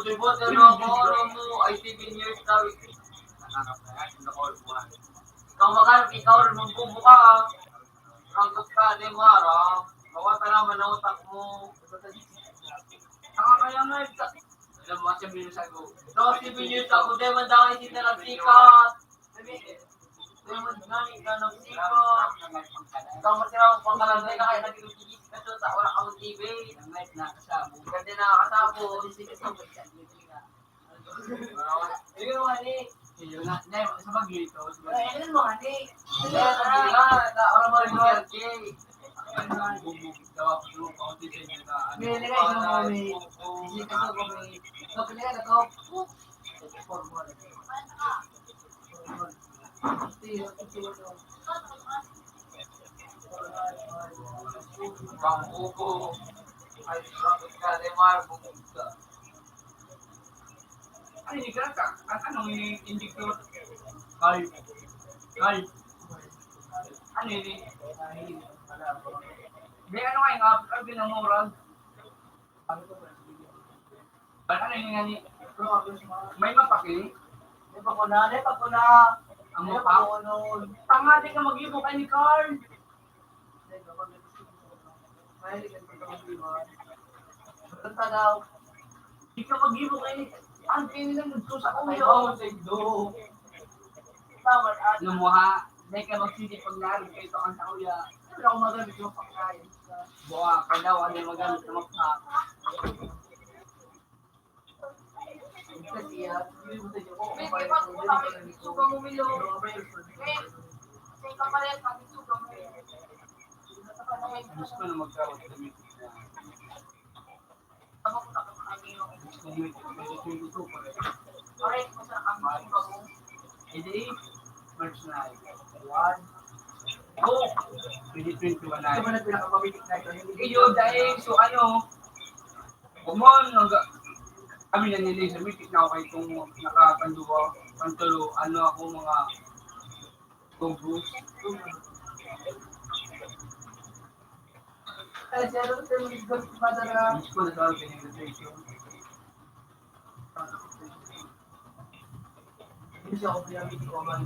Bote-bote na ako, ano mo, ay, seven years na. Nakakapayat, nakakapayat. Ikaw maghanap, ikaw rin magbubuka, ah. Rangkot ka, di mo aram. Mawata naman ang utak mo. Saka kaya nga, ito. Alam mo, kasi minsan ko, "Ito, seven years ako, di man dahil hindi na nagsikat." Di man dahil hindi na nagsikat. Ikaw, matira mo, pagkalang na kayo, nag-iisigit ka doon sa oras ang T V. Ang light na kasabo. Ganda na kasabo. Sige mo, honey. Sige na, hindi, sa bagay ito, sa bagay. Ay, ano mo, honey? Hindi, sa bagay. Ah, sa oras mo rin, J. Ano, bubu-, tawag ko, pang-, Hindi, hindi, hindi, hindi. Hindi, hindi, hindi. Hindi, hindi, hindi. Bang ubo. Ay, bakit ka, Lemar? Bumog ka. Ano ini, kaka? An-, ano ini, indictor? Card. Card. Ano ini? Di, ano nga yung app? Ano ginamurag? Ano ini nga ni? May mapa ki? May pakuna, may pakuna. Ang mapa? Tanga, di ka mag-ibo kay ni Carl. May, may pakuna. Basta daw. Di ka mag-ibo kay ni, ang kini lang nagsusa ko, yo. Ay, oh, say, do. Tama, ah. Lumuha. Di ka magsisi pag naarog kayo sa kanta, kuya. Wala akong magagamit yung pagkain. Buha ka daw, ano yung magamit sa mukha? Kasi, ah, hindi mo sa iyo. May kipag-, may kipag-, mo, Milo. May, may kapalit, pag-isuga mo. Gusto na magkaroon sa meeting na. Hindi, March nine. One. Oh, twenty twenty-one na. Iyo, dahil, so, ano, common, hangga-, kami na nila sa meeting na ako kay kung nakapanduwa, pantulo, ano ako, mga tubos. Ay, siya, ano, siya, may gusto pa talaga. Gusto ko na talaga yung invitation. Hindi siya ako pinag-iiwanan.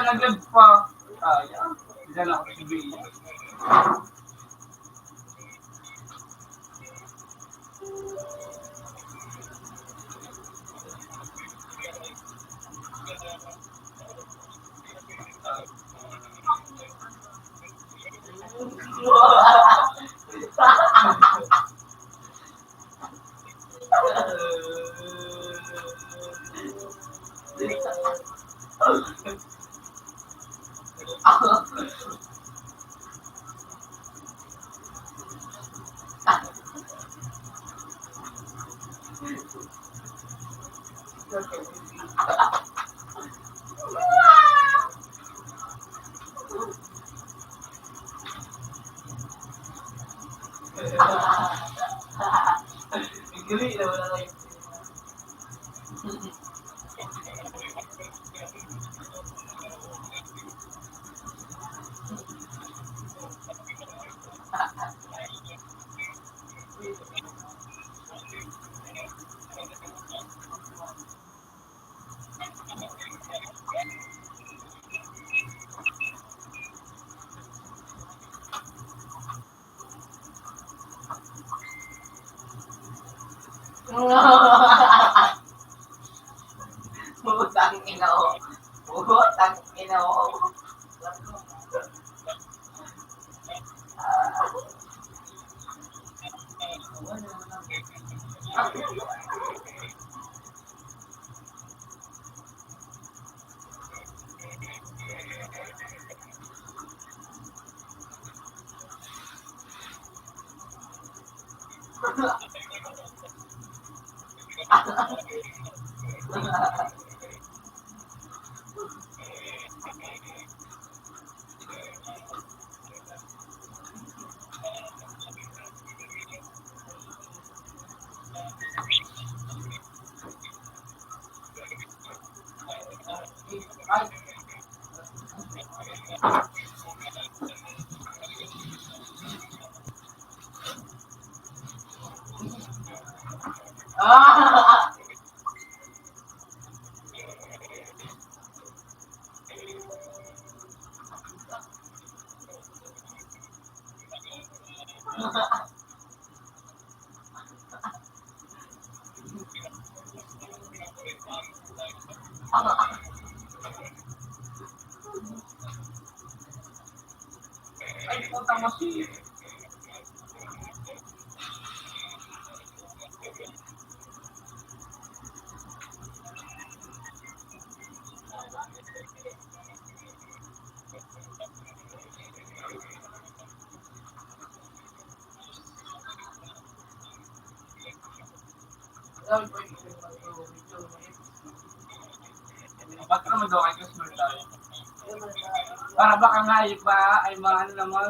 Nag-live pa. Ah, yeah. Diyan ako sa B E. Gali na wala kayo. Putang ina, oh. Putang ina, oh. Ah! Ay, putang machine. Ba't ka naman daw kay Chris Murtaw? Para ba kang hayop ba? Ay, mga ano naman?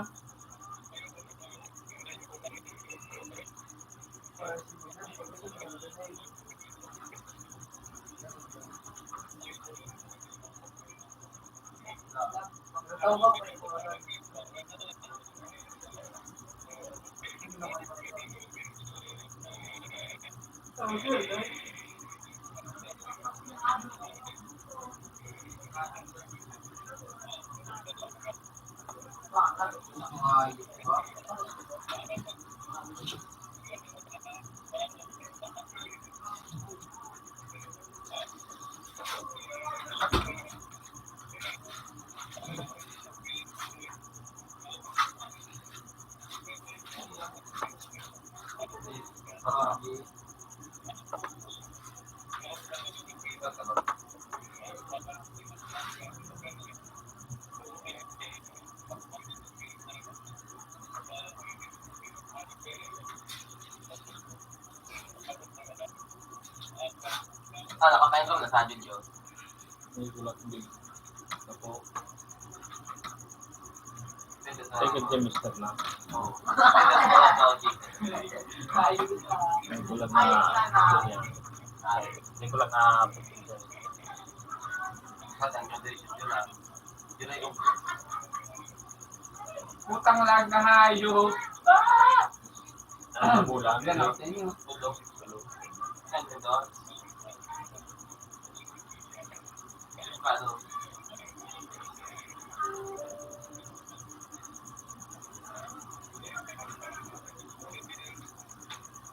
Ah, naka-five room na sa Jun yun. May gulat din. Ako. Second semester na. Oo. May gulat na. Yan. May gulat na. Putang lag na hayop. Ah! Ano na bulan? Yan, no? Sa inyo. Tulo. Saan ko doon? Ano?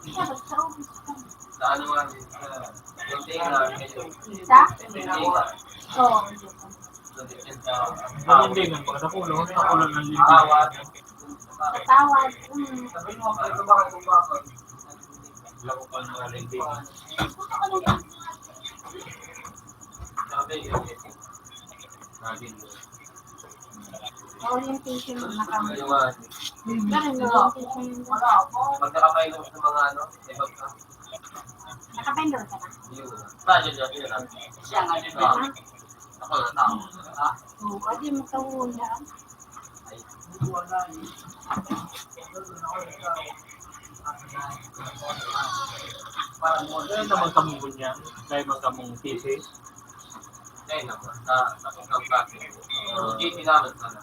Sa ano nga, sa building na, sa Sa? Building na. Oo. Sa building na, baka nakulo, nakulo ng linggo. Tawad. Patawad. Mm. Sabihin mo, ito ba, ito ba, ito? Wala ko pang mga linggo. Sabi, yun, yun. Orientation na kami. Ganun, orientation. Pagkakapainom sa mga ano, iba pa. Nakapainom ka na? Yun. Sa akin, yun, yun, ah. Siya nga, di ba? Ah. Ako, natao. Ah. Oo, pwede magkahula. Ay, wala, eh. Kaya naman kami ngunyan, kaya man kamong thesis. Kaya naman, sa, sa pagkaklase. Pero G P naman sana.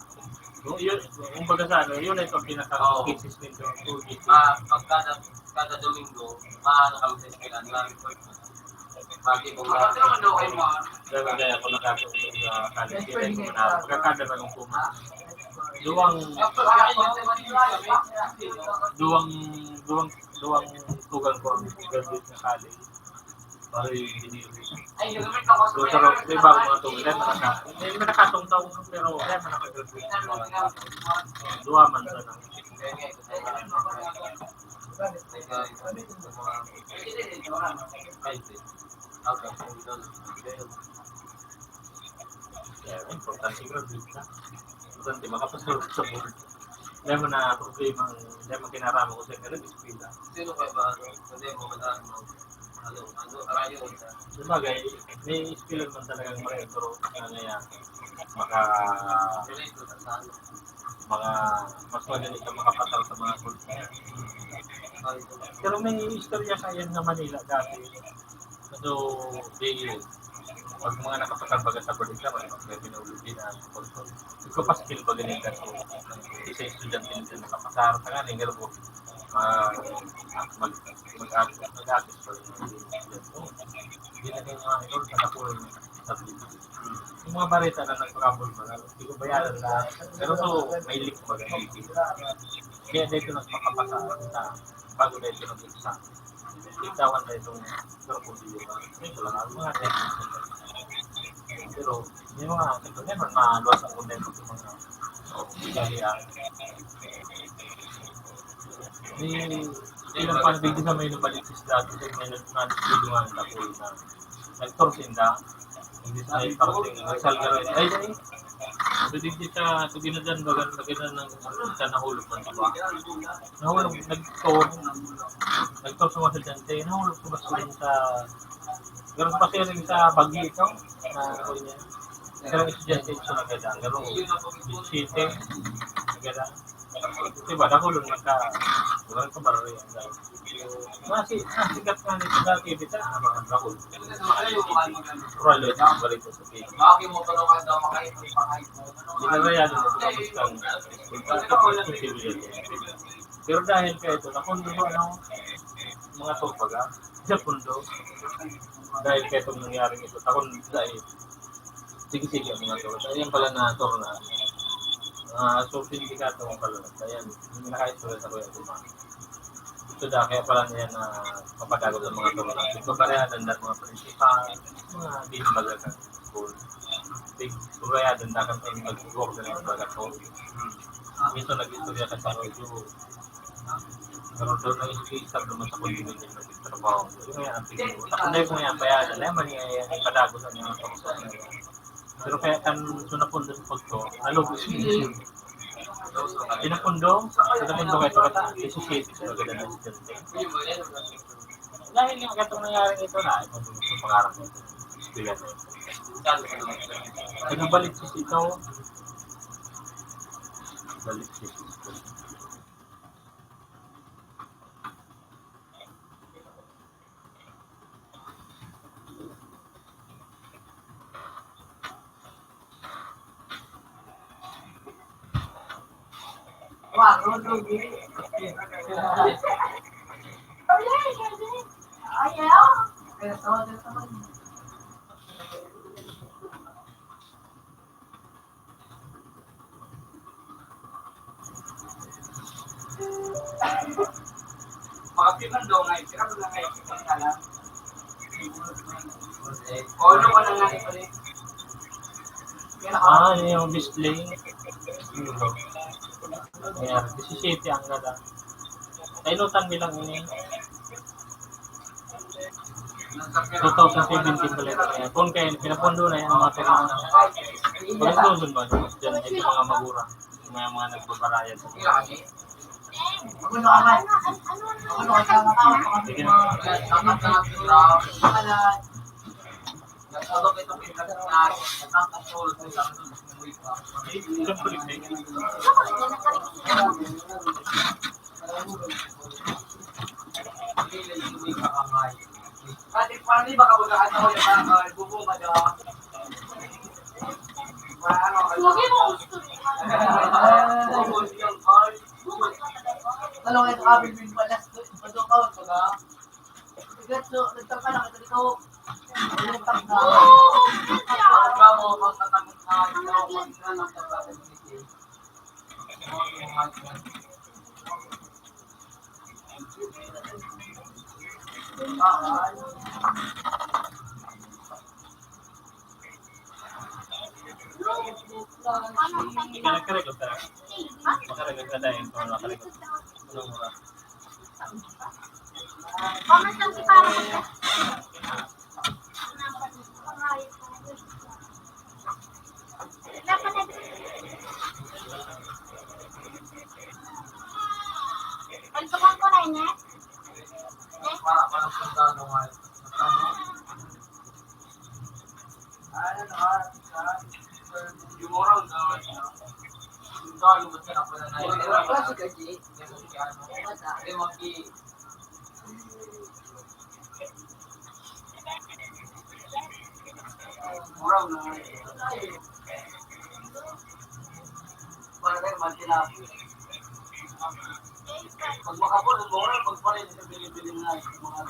No, yun, kumbaga sa ano, yun ito ang pinaka Oo. thesis nito. Full thesis. Ah, pag kada, kada Domingo, maano kami sa eskwela, na-report mo. Bakit kung Bakit naman daw kayo mga Kaya kaya ako nakatulog sa college, kaya ko na, pagkakada na nung kuma. Duwang, duwang, duwang, duwang tugang ko ang graduate na college. Pare, engineering. So, pero may bago mga tao, dahil nakaka-, may nakatungtong, pero dahil nakaka-graduate na mga tao. Duwa man sana. Kaya, importante graduate ka. Importante makapasok sa board. Dahil mo na problema, dahil mo kinarama ko sa nag-eskwela. Sino kayo ba? Ano? Hindi mo madami mo. Ano? Ano? Arayo. Sabagay, may eskwela naman talagang marami, pero kaya maka-, Related sa ano? Mga, mas madali ka makapasok sa mga course na yan. Pero may istorya sa yan na Manila dati. So, di, pag mga nakapasar baga sa board exam, ano, may pinaulo din ang kurso. Ikaw pa skill ba ganyan ka? So, isa estudyante na siya nakapasar, sa nga, rin, gano'n po, ah, mag, mag, mag-assist pa rin. Hindi na kayo mga ito, sa nakuha yung subject. Yung mga bareta na nagpakabol ba, hindi ko bayaran na, pero so, may leak ba ganyan? Kaya dito nagpakapasa, sa, bago dito nag-exam. Ikawan na itong pero kung di ba? Ito lang ang mga technique. Pero, may mga, ito naman, maluwas ang content sa mga kaya, may ilang panabig sa may nabalik sa dati, may nag-, nag-, nag-, nag-, nag-, nag-, nag-, nag-, nag-, Hindi sa may parting Rizal, Garoy. Ay, ay. So, digdi sa, sa ginadan, baga, sa ginadan ng, sa nahulog man, diba? Nahulog, nagtor. Nagtor sa mga estudyante. Nahulog sa basura sa, pero sa pasiring sa Baguio ito, na, ano niya. Pero estudyante ito sa nagadan, pero, City, nagadan. Diba, nahulog man ka, walang kabarari yan, guys. Nasi-, nasigat nga nito dati, kita, ang mga dragul. Ralo, balik ko sa Pilipinas. Ginagayado na ito, tapos kang, pero dahil kaya ito, nakundo ko, ano, mga to, baga, sa pundo. Dahil kaya itong nangyaring ito, takon dahil, sige-sige ang mga to. Ayan pala na, to na, ah, so, sindikato ang pala. Ayan, yung nakaistorya sa kuya ko, ma. Ito da, kaya pala niya na papadagot ang mga to. Ito pala, ang mga principal, mga binbaga sa school. Big, kaya dandakan sa mga mag-work na ng baga to. Ito, nag-istorya ka sa radyo. Pero daw nag-istorya naman sa condominium na trabaho. Yung nga, ang tingin mo. Ako na yung mga bayaran, alam mo niya, yung padagos ang mga pangsa. Pero kaya kan, so napundo sa pagto, ano, pinapundo, pinapundo kayo, pagkata, disisip, so, ganda na estudyante. Dahil yung katong nangyari nito na, ito yung pangarap nito. Eskwela na yun. Nagbalik si Sito. Balik si Sito. Pag-apil man daw, nga, sila mo na nga, ipagkala. Polo ka na nga, ipagkala. Ah, ano yung display? Ayan, disisiyete ang gada. Kainutan bilang ini. Two thousand seventeen pala ito. Kaya kung kaya, pinapondo na yan, mga kailangan. Pag ito, ba? Diyan, ito mga magura. May mga nagbabaraya sa mga. Sige na. Siyempre, may Pati, pati ba kabagaan ako yung mga bubong ka dyan? Wala, ano, ano, Lagi mo gusto. Bubong yung call. Ano nga yung amin, may malas doon. Ano ka, baga? Gatso, nagtapa na kita dito. Nagtapa na. Oo, oo, oo. Ikaw, magtatakot na, ikaw, magtatakot na, magtatakot na. Makarecord ka. Makarecord ka dahil kung makarecord. Anong oras? Pamasang si Papa. Pagtukan ko na niya. Pag makapon, ang mura, pagpalit sa Pilipinas, mga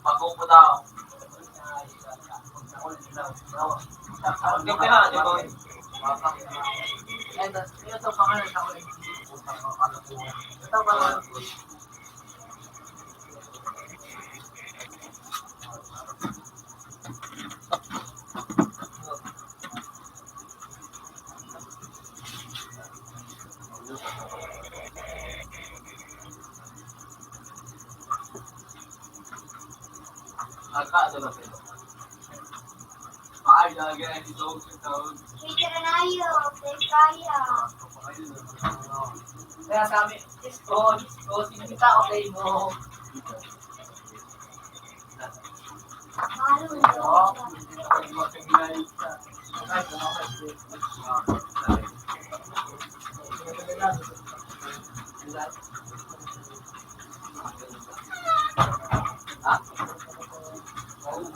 Pagkukuta. Ang ganda na, di ba? Ito, ito, pangalan sa akin. Ito, pangalan. Aka, ito na sila. Paay, lagi ay ito, ito. Pwede na na yun, pwede kaya. Kaya kami, isko, isko, sige kita, okay mo.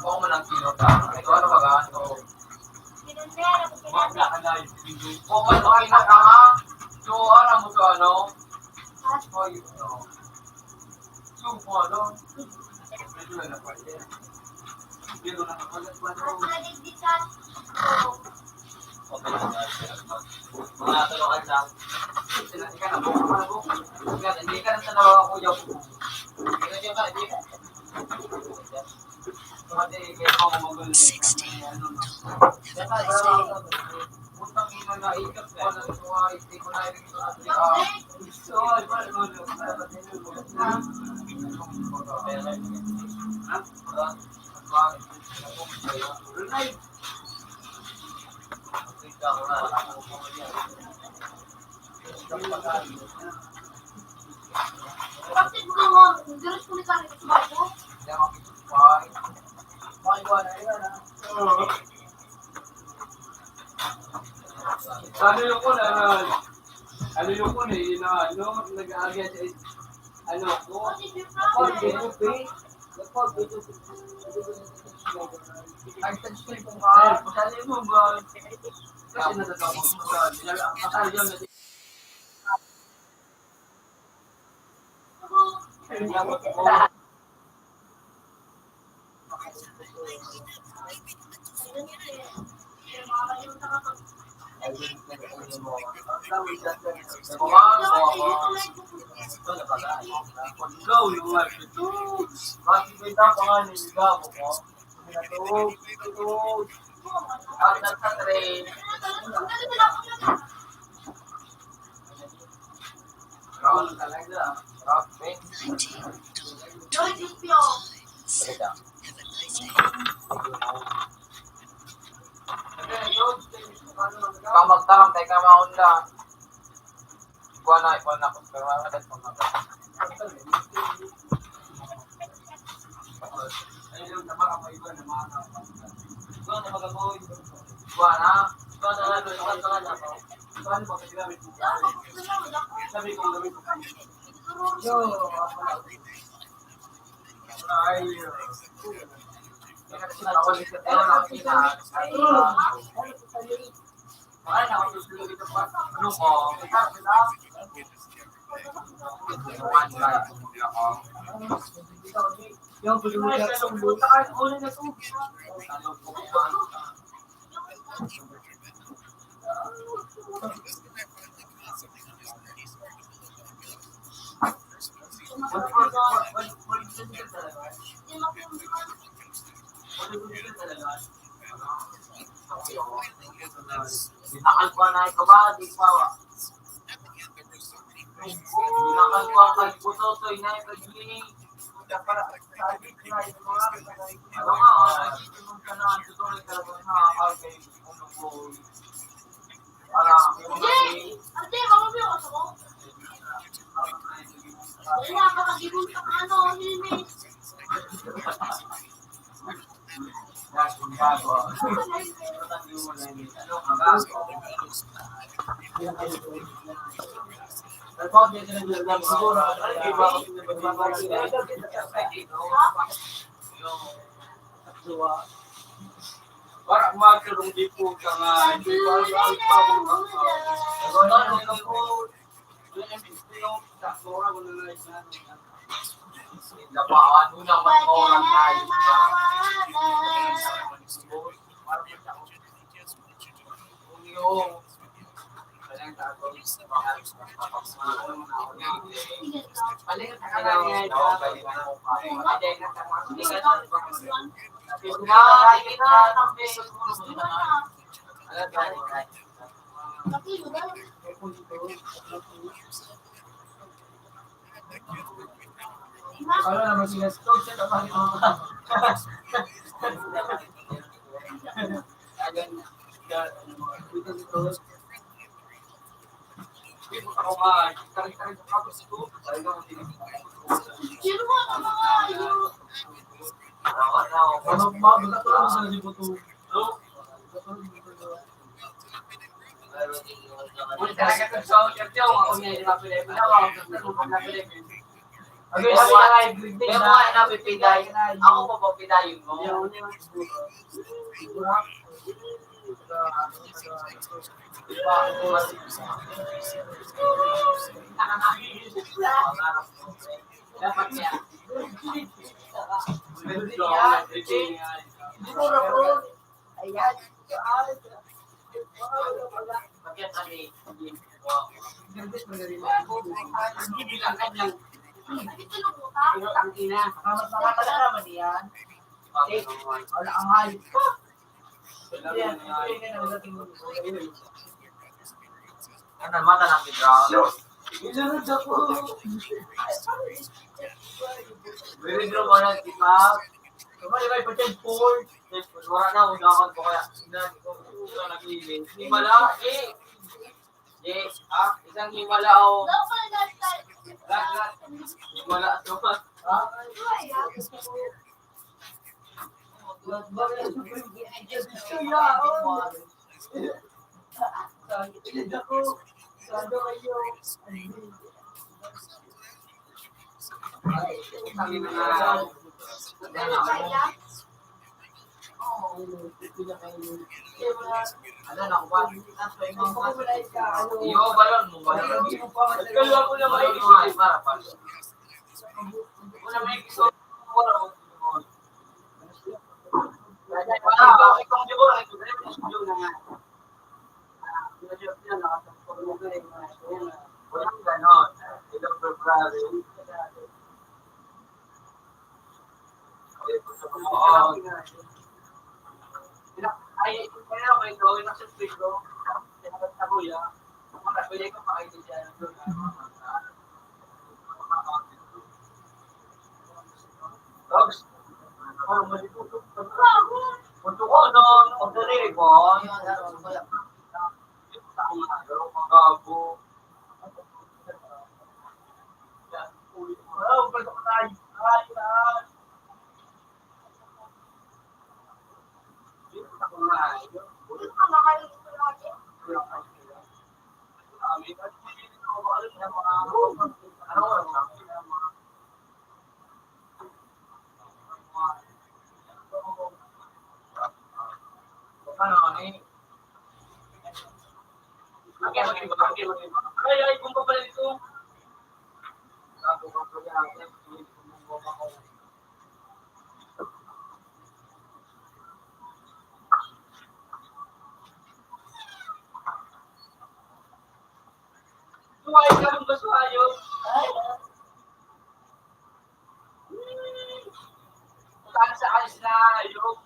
Kung mo nang kilo ka, ito ano ba ka? Ito, kung mo nang kilo ka, ha? So, ano mo to, ano? Oy, ito. So, ano? Ito na pwede. Pero nakapagod pa to. Okay lang, mga tulungan lang. Sila, ika na, buka na, buka. Ika, hindi ka na sa nawa ko, yaw. Ika, ika, ika. Pati, ika, ika, ika, ika. Sixteen. Putang ina na, ika, ika, ika. Ano yung ko na, ano yung ko na, yun na, ano, nag-aagay sa, ano ko, ako, P P P, ako, P P P. Ikaw magtaram, tayo ka maunda. Ikuha na, ikuha na. Pero wala ka dahil pag-, ikuha na. Ikuha na, ikuha na, ikuha na. Sabi ko, Binakal ko na ito ba? Di pa, wa. Binakal ko ang kagbutotoy na ito, Jimmy. Para magkaroon di po ka nga, di ba? Ano naman sila? Ako pa ba pidayon mo? Ano, mata na si Brown? Withdraw mo na, di ba? Kamay, may pati four. Wala na, wala ka pa kaya. Wala na, wala na, wala na. Yes, ha? Isang himala o... Lat, lat. Himala to, ha? Ha? Ano na ko ba? Iyo, balon mo, balon. Kalwa ko na ba? Balon mo, ay, para, para. Wala may gusto. Wala ko. Wala ko. Ikaw, ikaw, di ba? Ikaw, di ba? Ikaw na nga. Walang ganon. Ilang February. Ay, kaya may gawin na sa Pedro. Kaya nagtago yan. Kung ano, pwede ko pakaitin dyan. Tapos, ano, mali ko. Punto ko, ano, ang dali ko. Yan, ano, wala. Gabo. Ay, ay, kung papalit ko. Suwayo ka ng basuhayo. Saan sa alis na hayop?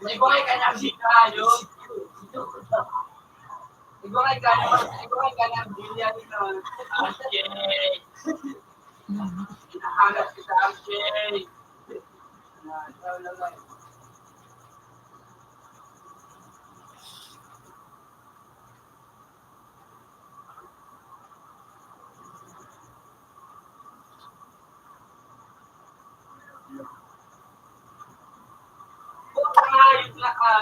May buhay ka na, si Kayo. Ibang ay gana, ibang ay gana ang bilya nito. Okay. Hinahanap kita, okay. Putang hayop na ka.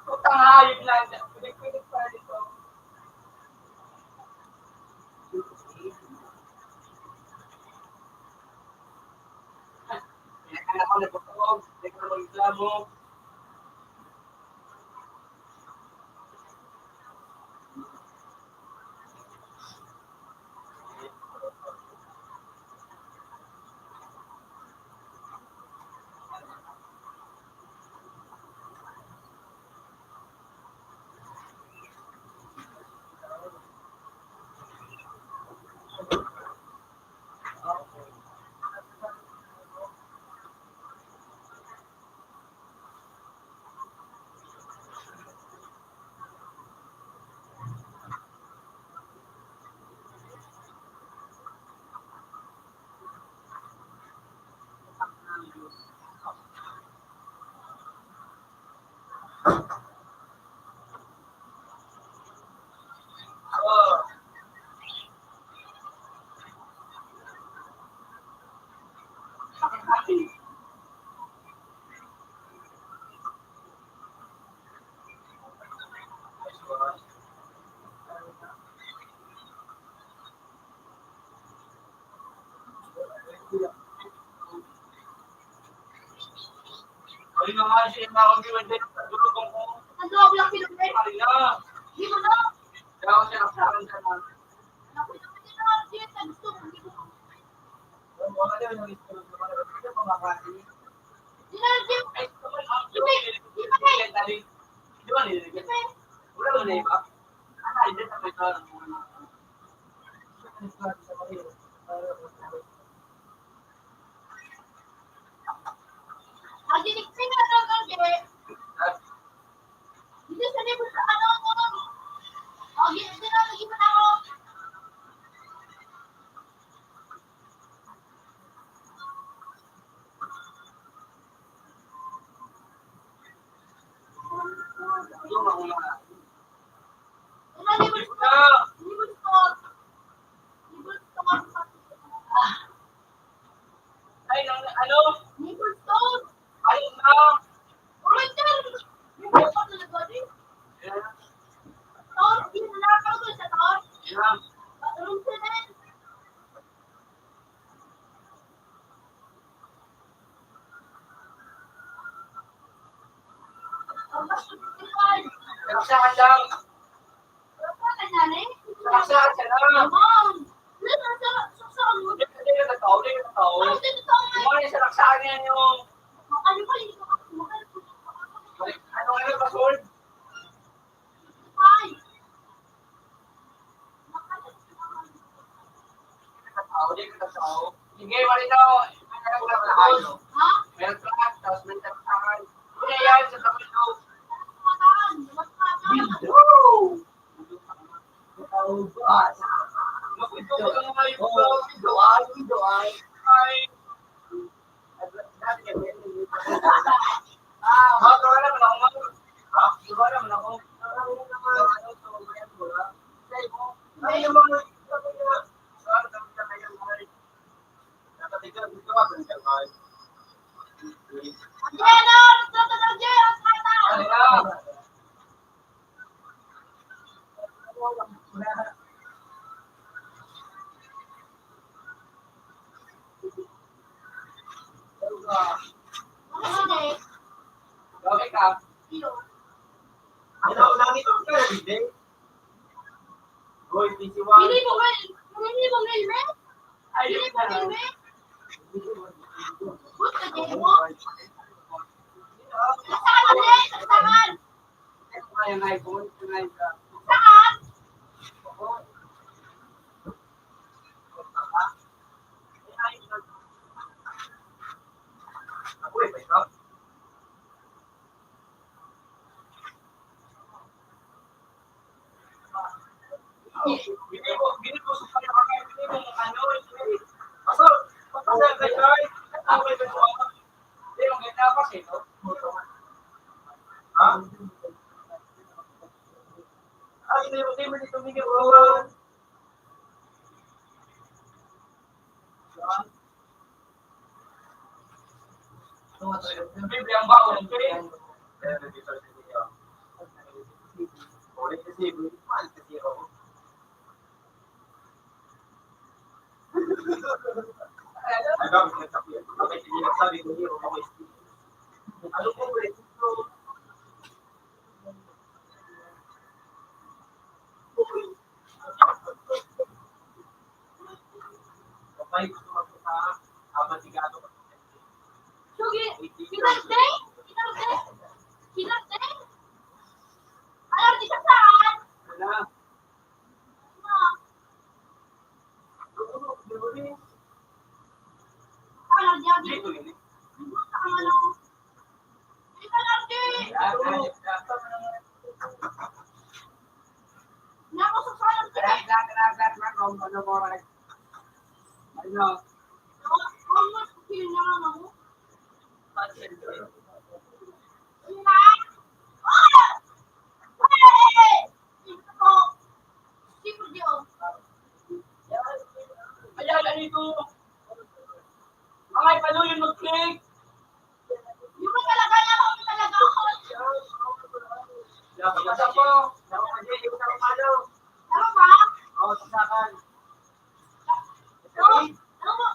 Putang hayop na. Kunik-kunik pa rin ito. Kaya ka na ako nagpapawag, kaya ka na magreklamo. Ay, ano? Ay, na. Yeah. Pinaksahan lang. Pinaksahan siya lang. Hindi ka totoo, hindi ka totoo. Yung mga yung pinaksahan niya yung ano, ano, password. Sige, malinaw. Ha? May flat, tapos may tagtahan. Kaya yan, sa tabi ko. Window! Window, window, ay. Hoy, P C one. Hindi mo hel-, hindi mo helmet? Ay, hindi mo helmet? Ba't ka di mo? Saan ang helmet? Saan? Saan? Ha? Ay, hindi mo, hindi mo dito, hindi mo. Biblia ang bawal, okay? Ano po, Sugi, kinarte? Kinarte? Kinarte? Alam di siya saan? Alam di ako. Dito, eh. Ang ano? Ayan, ganito. Mga ipalo yung mag-click. Yung talaga, yung talaga ako. Dapat ka po. Dapat ka dyan, yung sa palo. Tama ba? Oo, sa akin. Oo. Tama ba?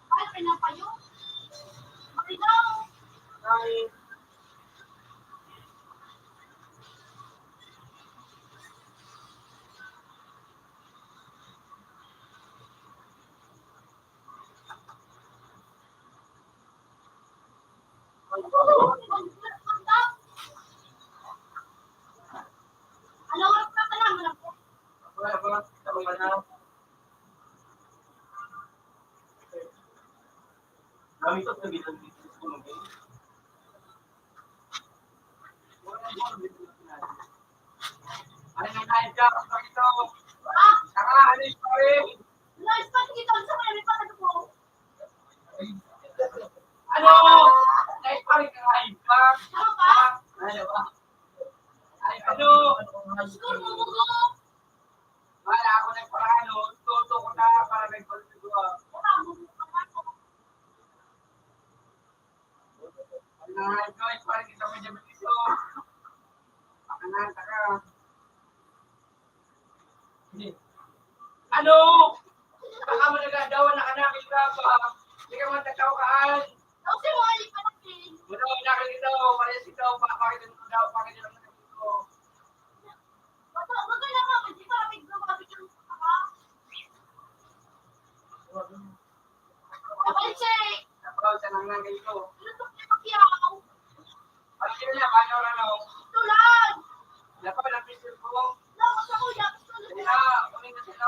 Ay, pinapayo. Marigaw. Ay. Ano yung kain ka? Pakita mo. Ah! Tara, ano yung story? Ano yung story? Pakita mo sa mga may patag po. Ano? Ay, pare, kain ka? Ano ba? Ano ba? Ay, ano? Sure mo, bugo. Wala ako nagparano. Toto ko na para nagpalito. Wala, bugo ka na. Ano nga, ito, ay, pare, kita mo dyan, ito. Ano, taka. Ano? Baka mo nagagawa na ka na, kita ba? Hindi ka magtatawakaan. Kasi mo, ay, panakin. Wala, wala ka dito. Parehas ito. Pa-, pakita mo daw, pakita mo daw. Bato, bato na ka, hindi ka kapit, kapit yung saka. Kapit siya eh. Kapit siya lang ng ganito. Ano to, Pacquiao? Ay, yun na, ano, ano? Ito lang. Dapat ang picture ko. Dapat ako, dapat ko. Hindi na, kung hindi sila,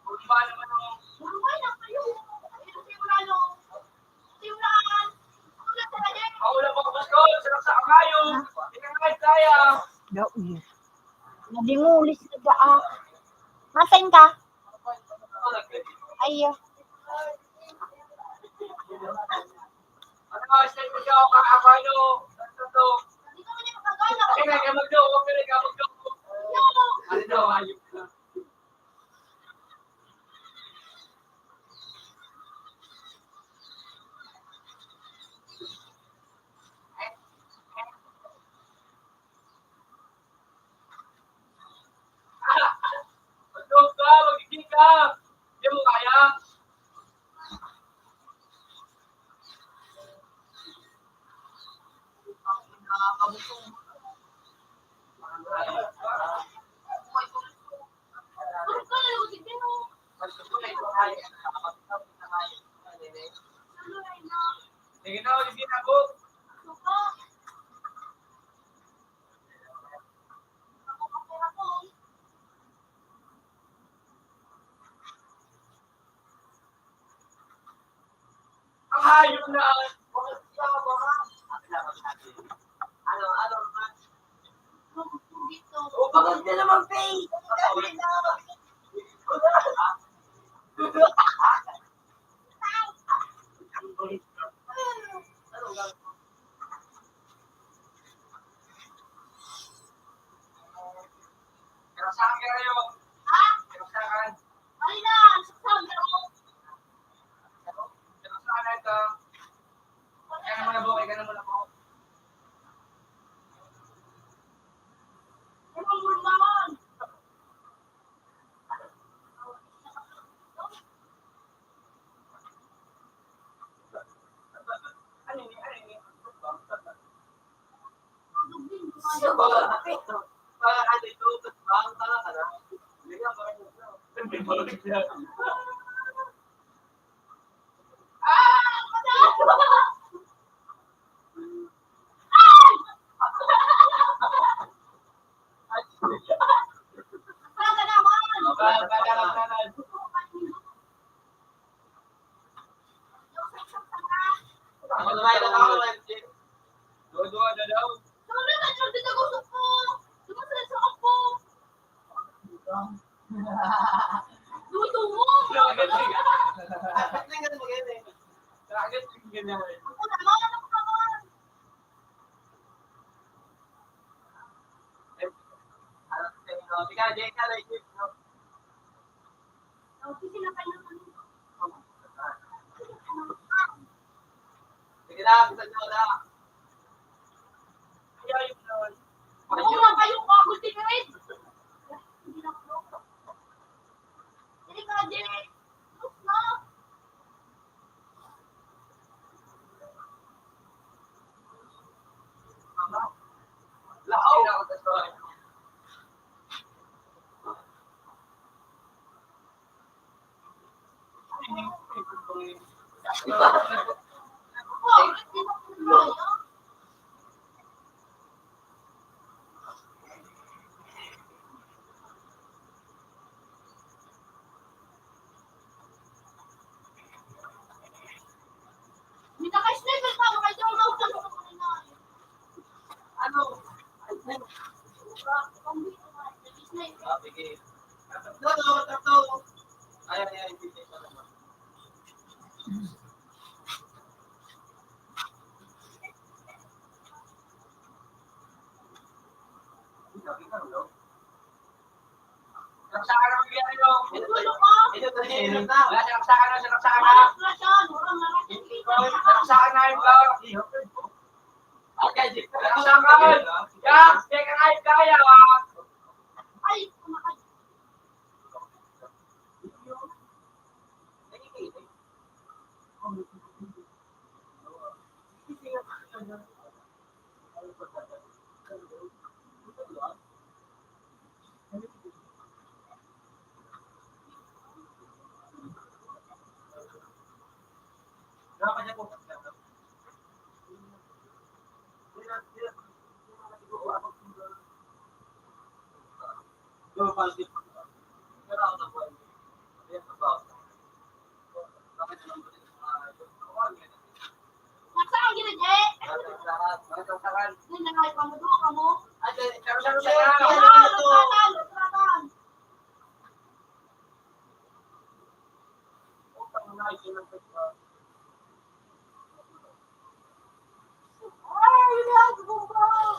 kung ba naman, oh. Buhay na kayo. Ayun, yung lalo. Yung lang. Ako lang talaga. Ako lang, mga gusto, sarap sa kabayo. Hindi ka nga kaya. Daw, iya. Nadingulis na daan. Nasaan ka? Ay, ah. Magdog ka, magiging ka. Di mo kaya? Ang hayop na ang ano, ano, o, bakit na naman, Faye? Ano nga? Pero saan kayo? Ha? Pero saan? Ay na, sa Sandro. Pero saan ito? Kaya naman na po, kaya naman na po. Ano ang naman? Sige na, bisan nyo na. Ayun na kayo, pagod, tingin. Dali ka, Jay. Sus na. Ano? Ay, ay. Ah, sige. Tatlo, tatlo. Ay, ay, ay, hindi, hindi, tatlo. Sabi ka, no? Sinaksakan na ang biyahe, no? Ito, ito, ito. Wala, sinaksakan na, sinaksakan na. Sinaksakan na yung bawal. Sinaksakan. Yan, teka nga yung kaya, ah. Ay, Saan gina, Je? Hindi na nga ipamudua ka mo. Ah, nagtatan, nagtatan. Ay, nagbumbang.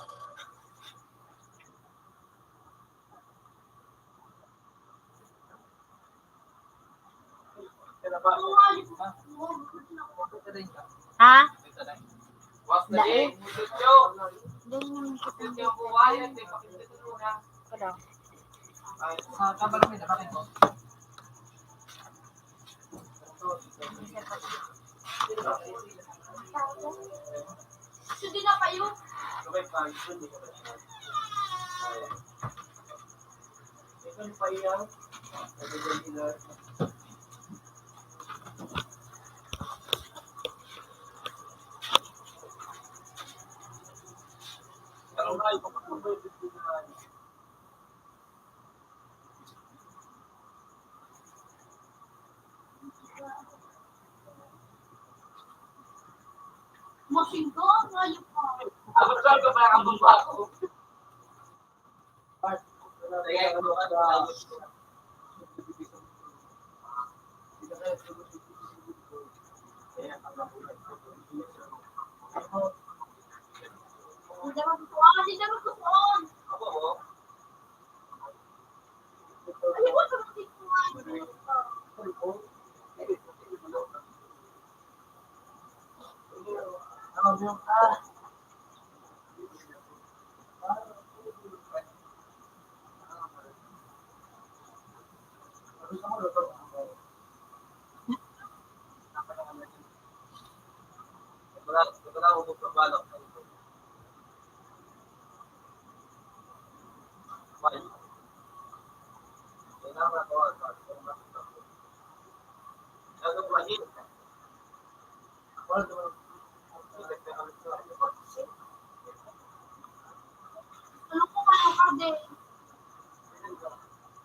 Ha? Dai. Doon naman kita. Ito daw. Sige na kayo.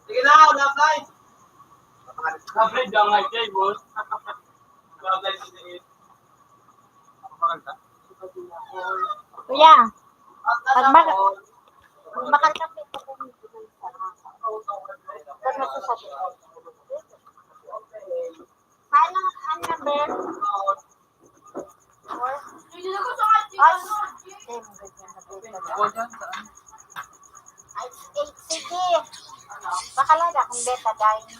Sige na, wala tayo. Kapit lang nga siya, boss. Wala tayo sa Kuya, pagbaka, pagbakal ka, ano sa sabi? Paano ang number? Four? Ay, hindi na pwede na. Ay, eight, sige. Bakalada kung betadine.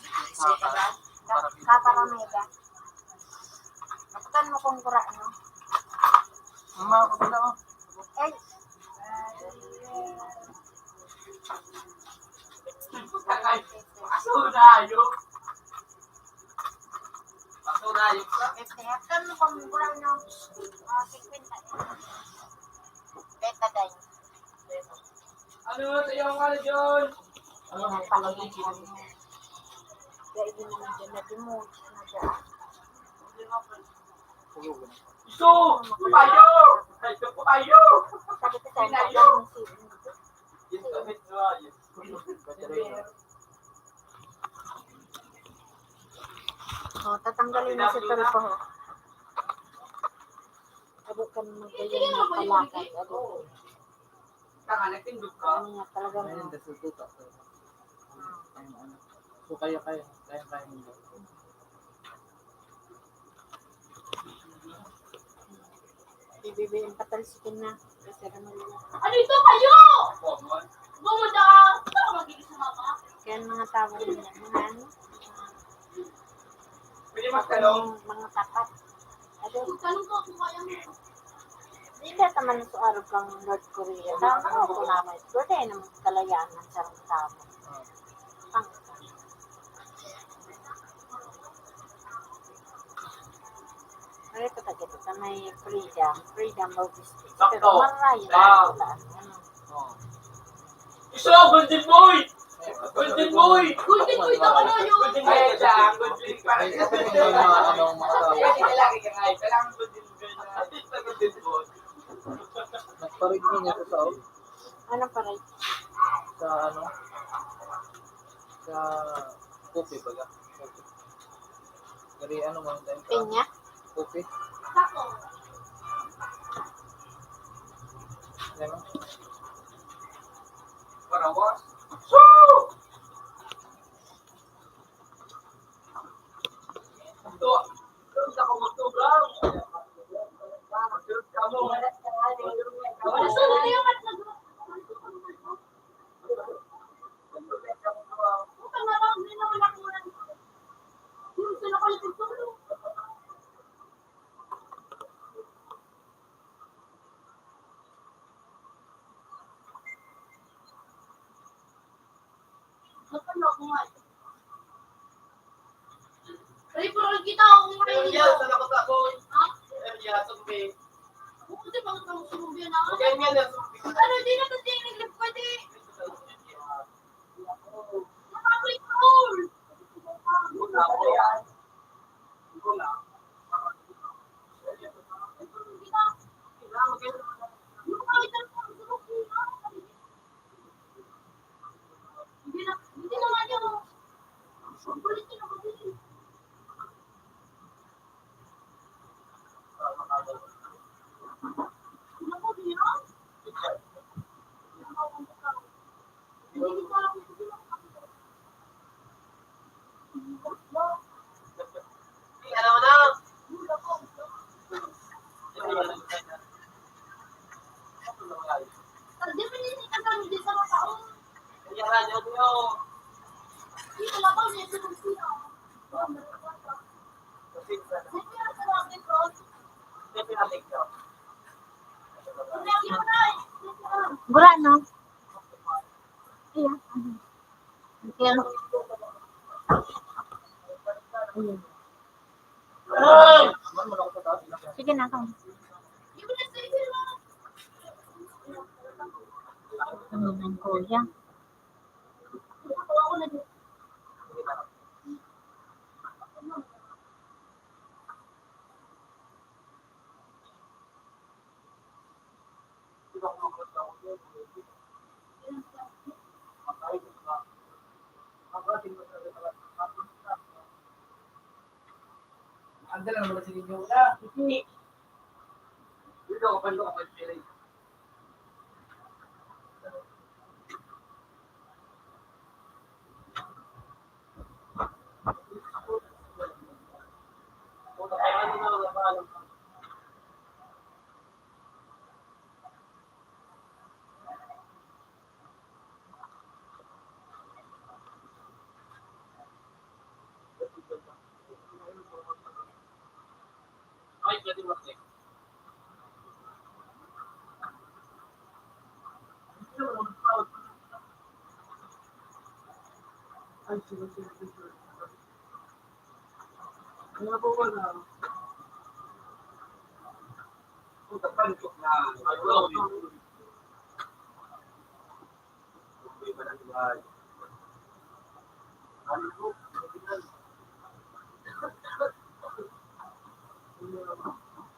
Ka-, kaparameda. Kaputan mo kung kura, ano? Ang mga kapila, oh. Eh. Aso na, yo. Aso na, yo. Kaputan mo kung kura, ano? Ah, fifty. Betadine. Ano sa iyong ano, John? Ano ang palagay ko? Kaya yun naman dyan, nag-emoji na dyan. Gusto! Gusto tayo! Gusto ko tayo! Sabi ko sa'yo, Sinayo! Ganun si Yung kapit mo, yun. Oh, tatanggalin na si Tulfo, ho. Abo ka na magkaya ng palakad. Abo. Tanga, nagtindog ka. Ano nga talaga, ayun, no? That's the good doctor. Ayun, ano. So, kaya, kaya, kaya, kaya nila. Ibibigyan patalsikin na. Kasi ano nila. Ano ito kayo? Bumunda ka. Saan ka magiging sumama? Kaya ang mga tao nila, mga ano, Pwede magtanong? Mga tapat. Ano? Magtanong ka kung kaya mo. Hindi naman sa araw kang North Korea. Tama ko naman. Pwede naman kalayaan ng sarong tao. Ang Ano ito, taga dito? May freedom. Freedom of speech. Sakto. Pero maray na. Wow. Ito, ano? Oh. Isa, Golden Boy! Golden Boy! Golden Boy daw, ano yun? Golden Boy siya. Golden Boy. Ay, ano, mga tao. Kasi lalaki ka nga, eh. Kailangan Golden Boy na. Golden Boy. Nagparig niya sa tao. Anong parig? Sa ano? Sa kopi, baga. Kopi. Dari, ano, mga tayo. Pinya? Kopi. Ano? Parawas. Referral kita, ako nga. Pero yan, sa labas ako. Ha? Pero yan, sa gabi. Buti pa nga kang sumubyan, ha? Okay, yan, yan, sa gabi. Ano, di na to tingin, pwede. Public rule. Gura, no? Iya. Thank you. Ayun. Sige na, kang. Ano nang kuya? Ang dala naman sa inyo na. Hindi. Dito ako, pando ako, pwede.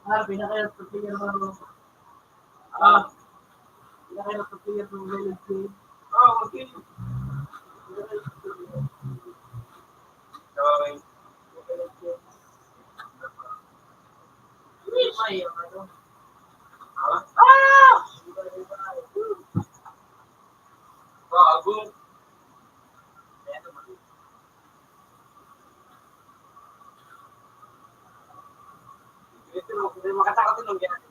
Ah, pinakaya sa player ng ano. Ah, pinakaya sa player ng Royal Game. Ah, okay. Okay. May, ano. Ah! Bago. Ito, makatakot yung ganyan.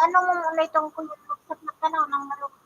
Ano mo muna itong kuya? Magsakit ka na ng marunong.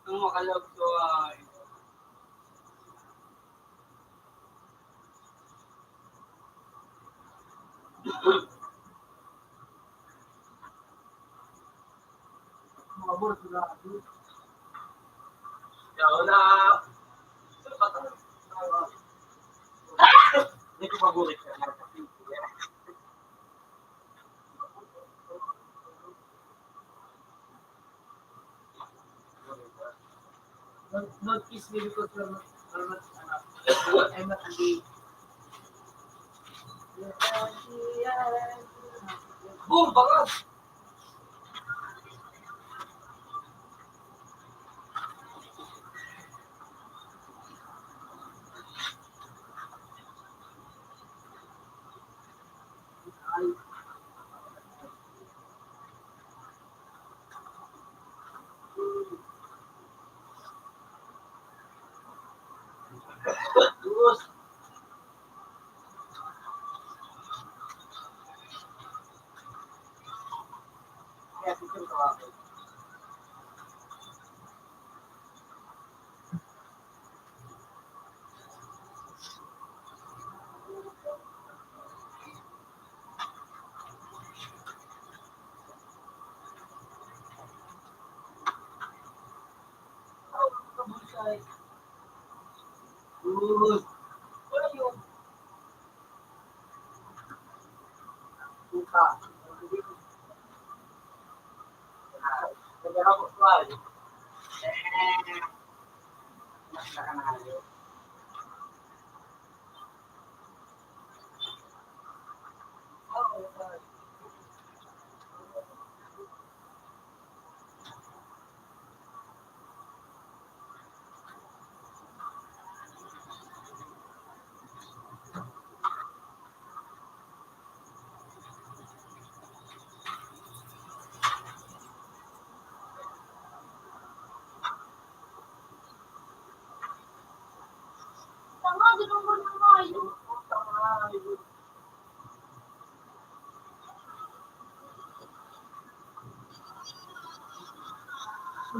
Ang makalab ko ay Don't, don't kiss me because you're not, you're not, ano, I'm not engaged. Boom! Bangag!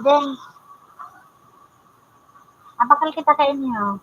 Deng, abakal kita kainyo.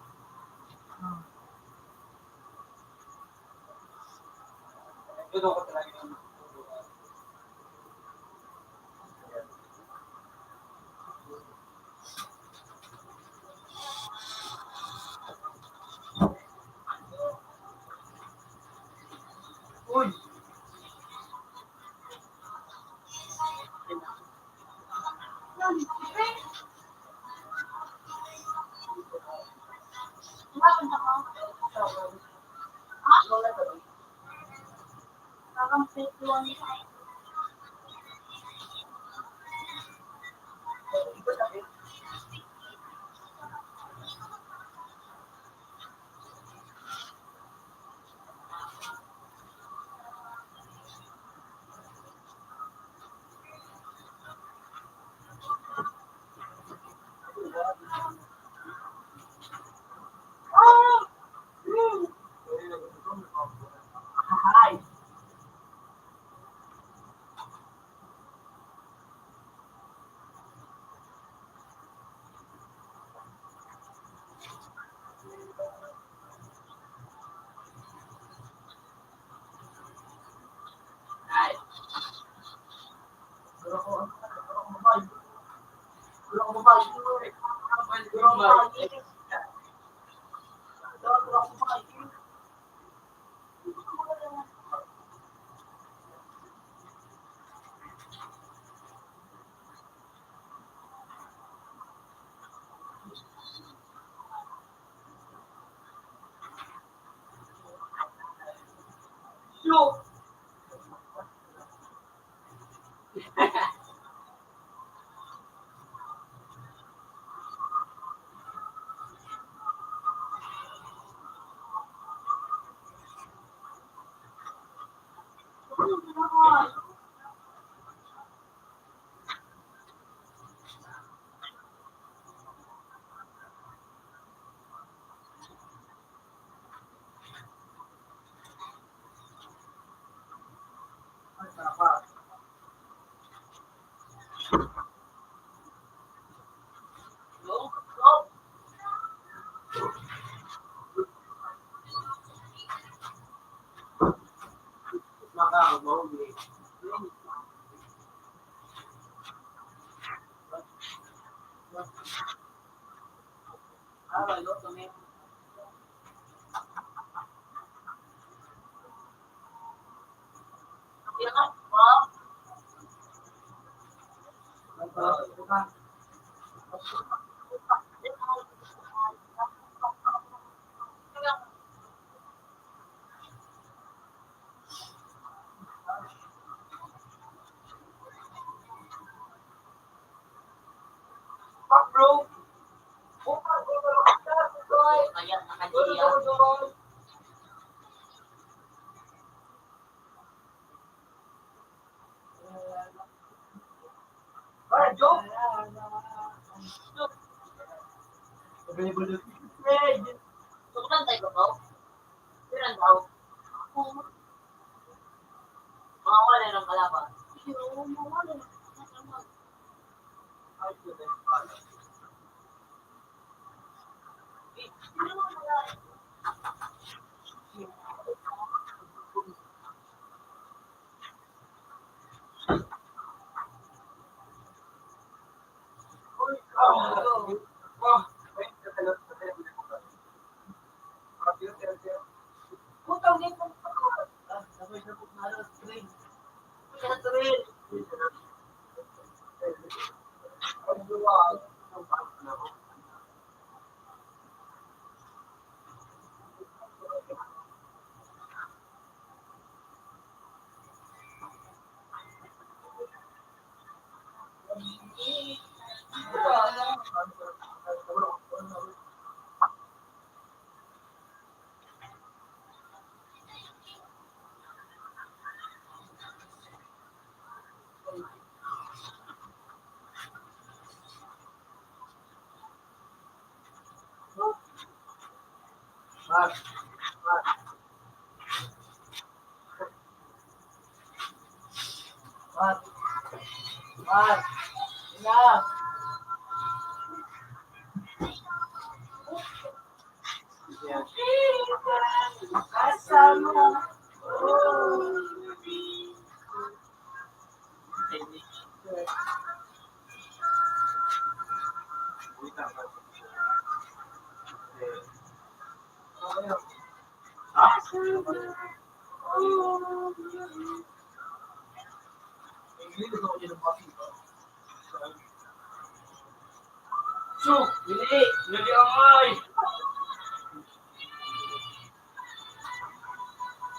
So, dili, dili ang ay.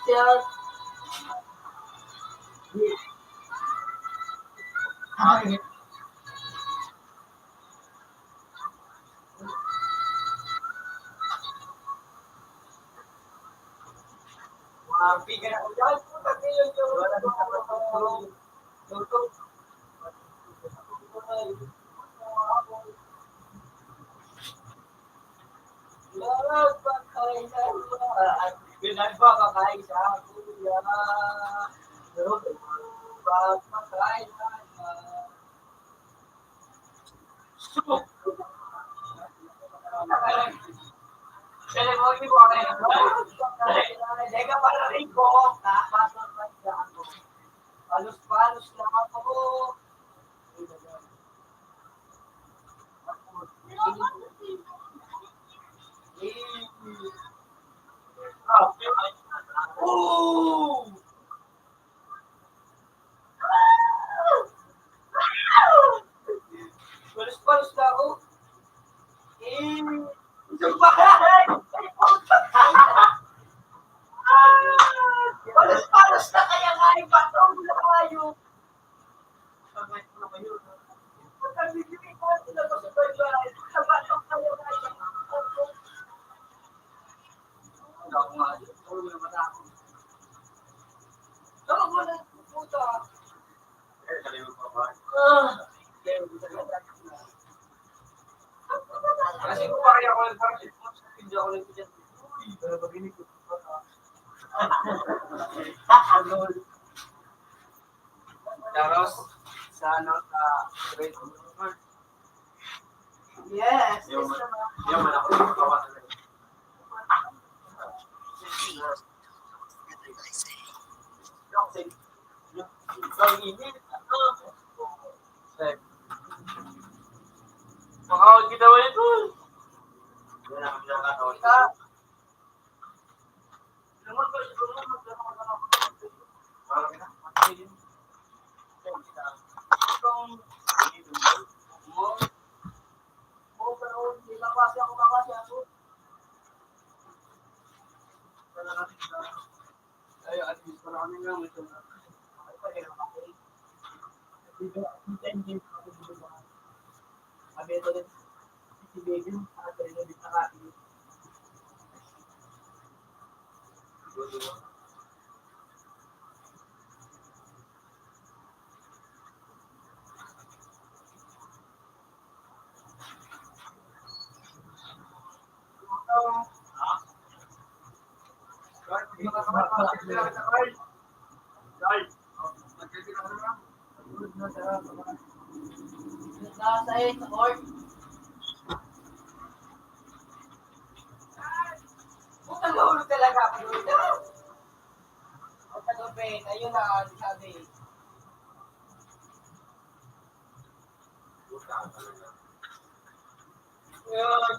Siya. Ay. Palos-palos na ako. Oh! Palos-palos na ako. Eh, palos-palos na kaya nga yung batong na kayo. Kasi kung kaya ko lang, hindi ako nagpipilitan. Pero pag hindi ko, Charles, sa ano, sa grade. Yes, yes naman. Yung wala ko yung gawa. Ang init. Makawag kita ba ito? Wala kami nakakawag. Nasa sa court. Puta, nahulog talaga ako dito. Ang taga-Ben, ayun na, sabi. Ayun.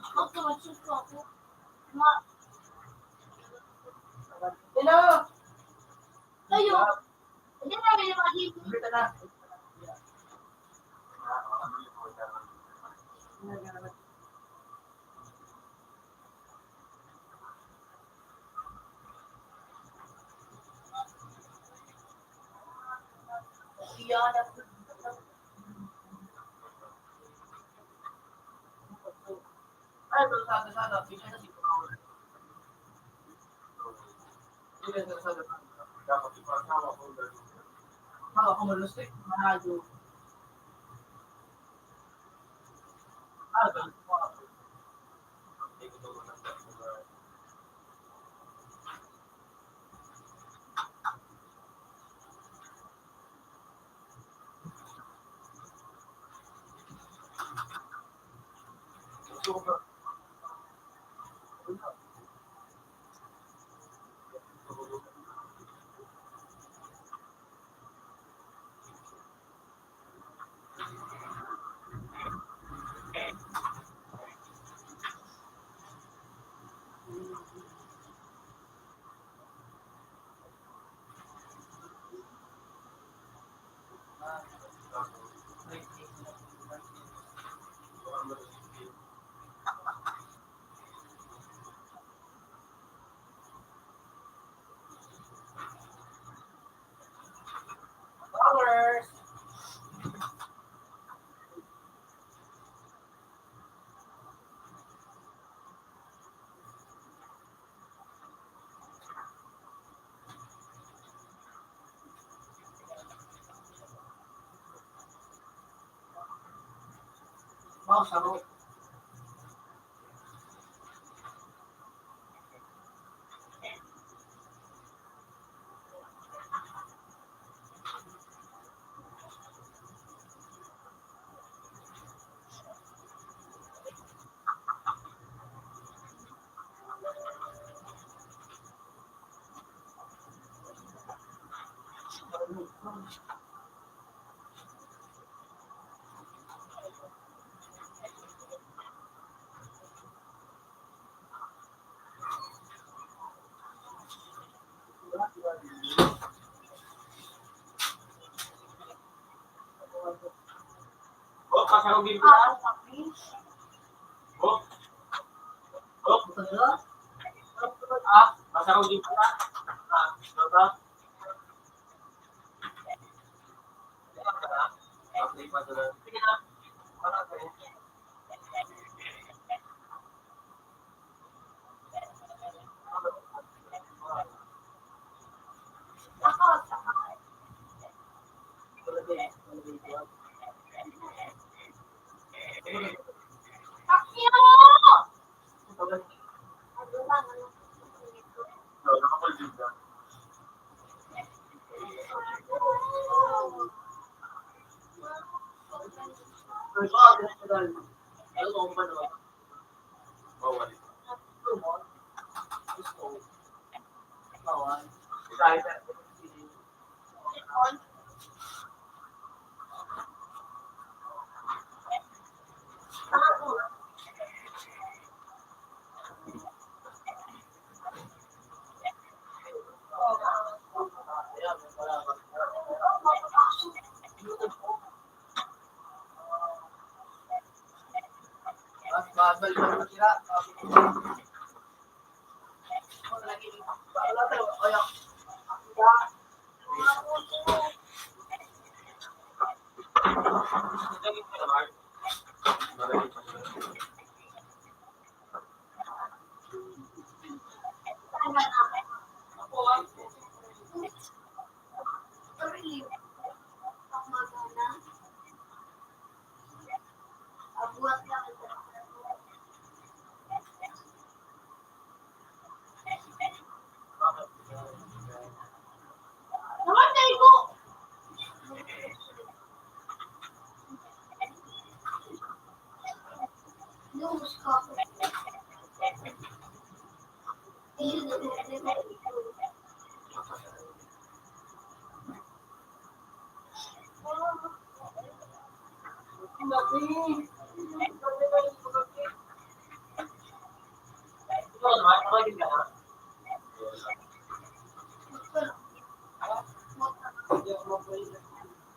Hello! Kayo,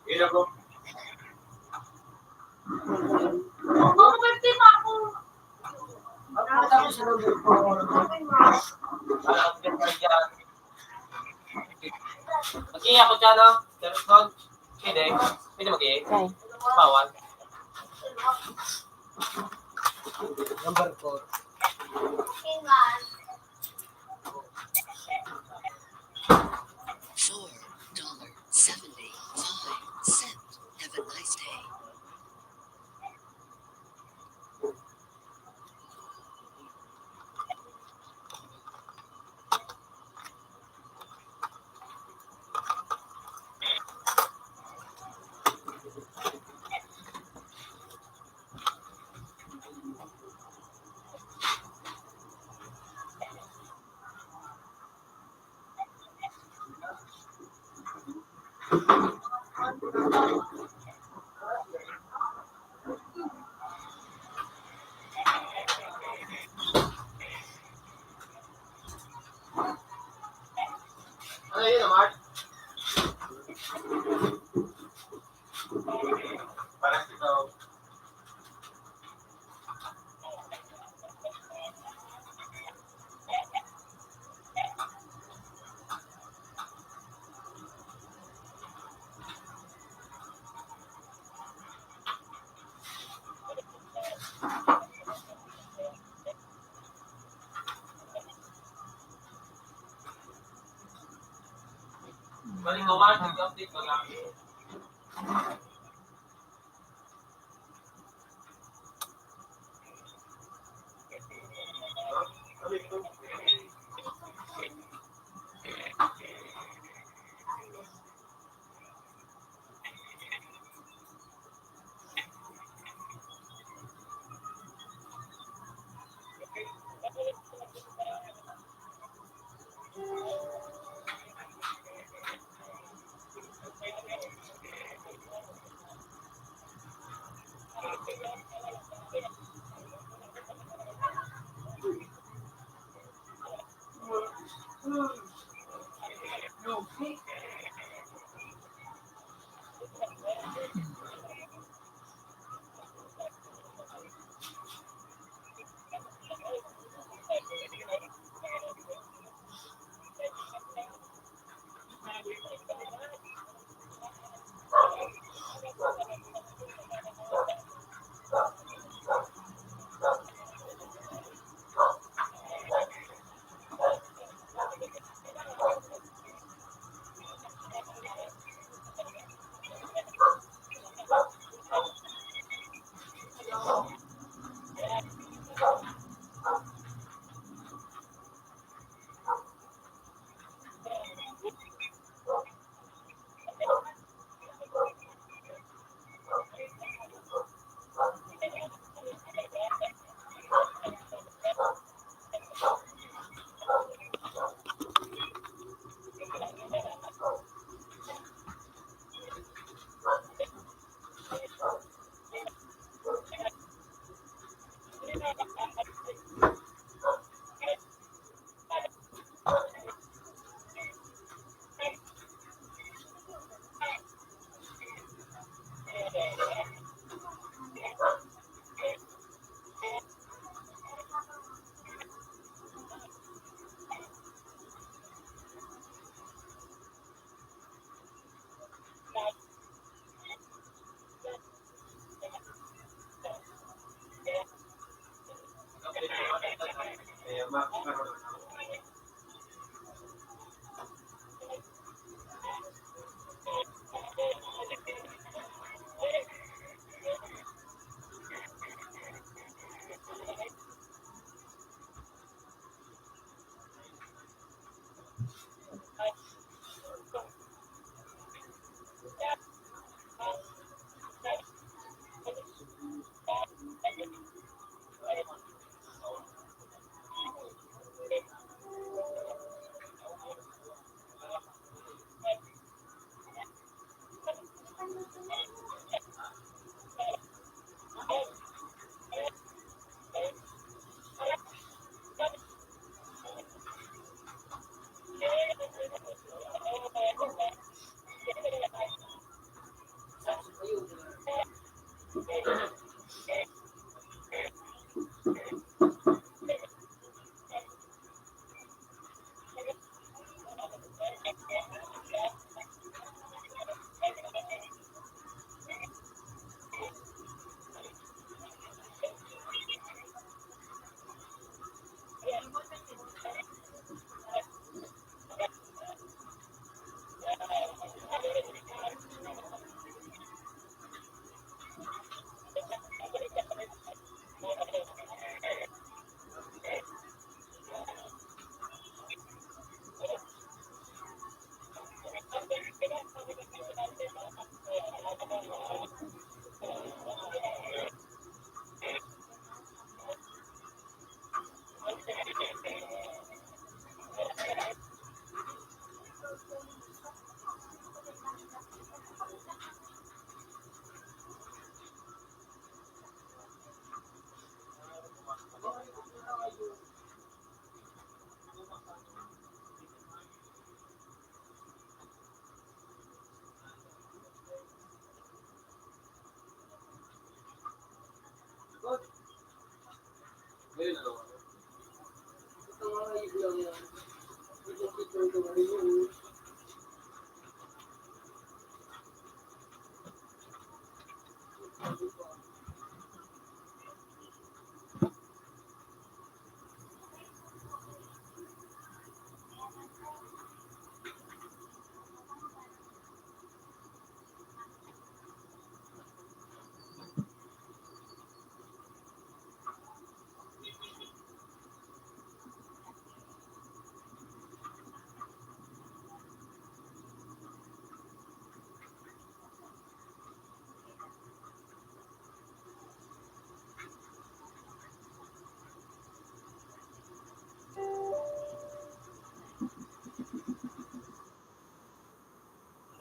Hello, bro. Mag-iiyak ko dyan, no? Pero, no? Pwede. Pwede mag-iiyak. Ay. Bawal. Number four. Four dollar seventy-five cent. Have a nice day. Ano yun, Mark? Parang ito. Balik ko, Mark, nag-update ko lang.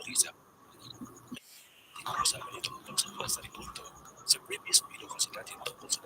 Marisa. Pinag-uusapan ito tungkol sa, sa reporto sa previous video kasi natin tungkol sa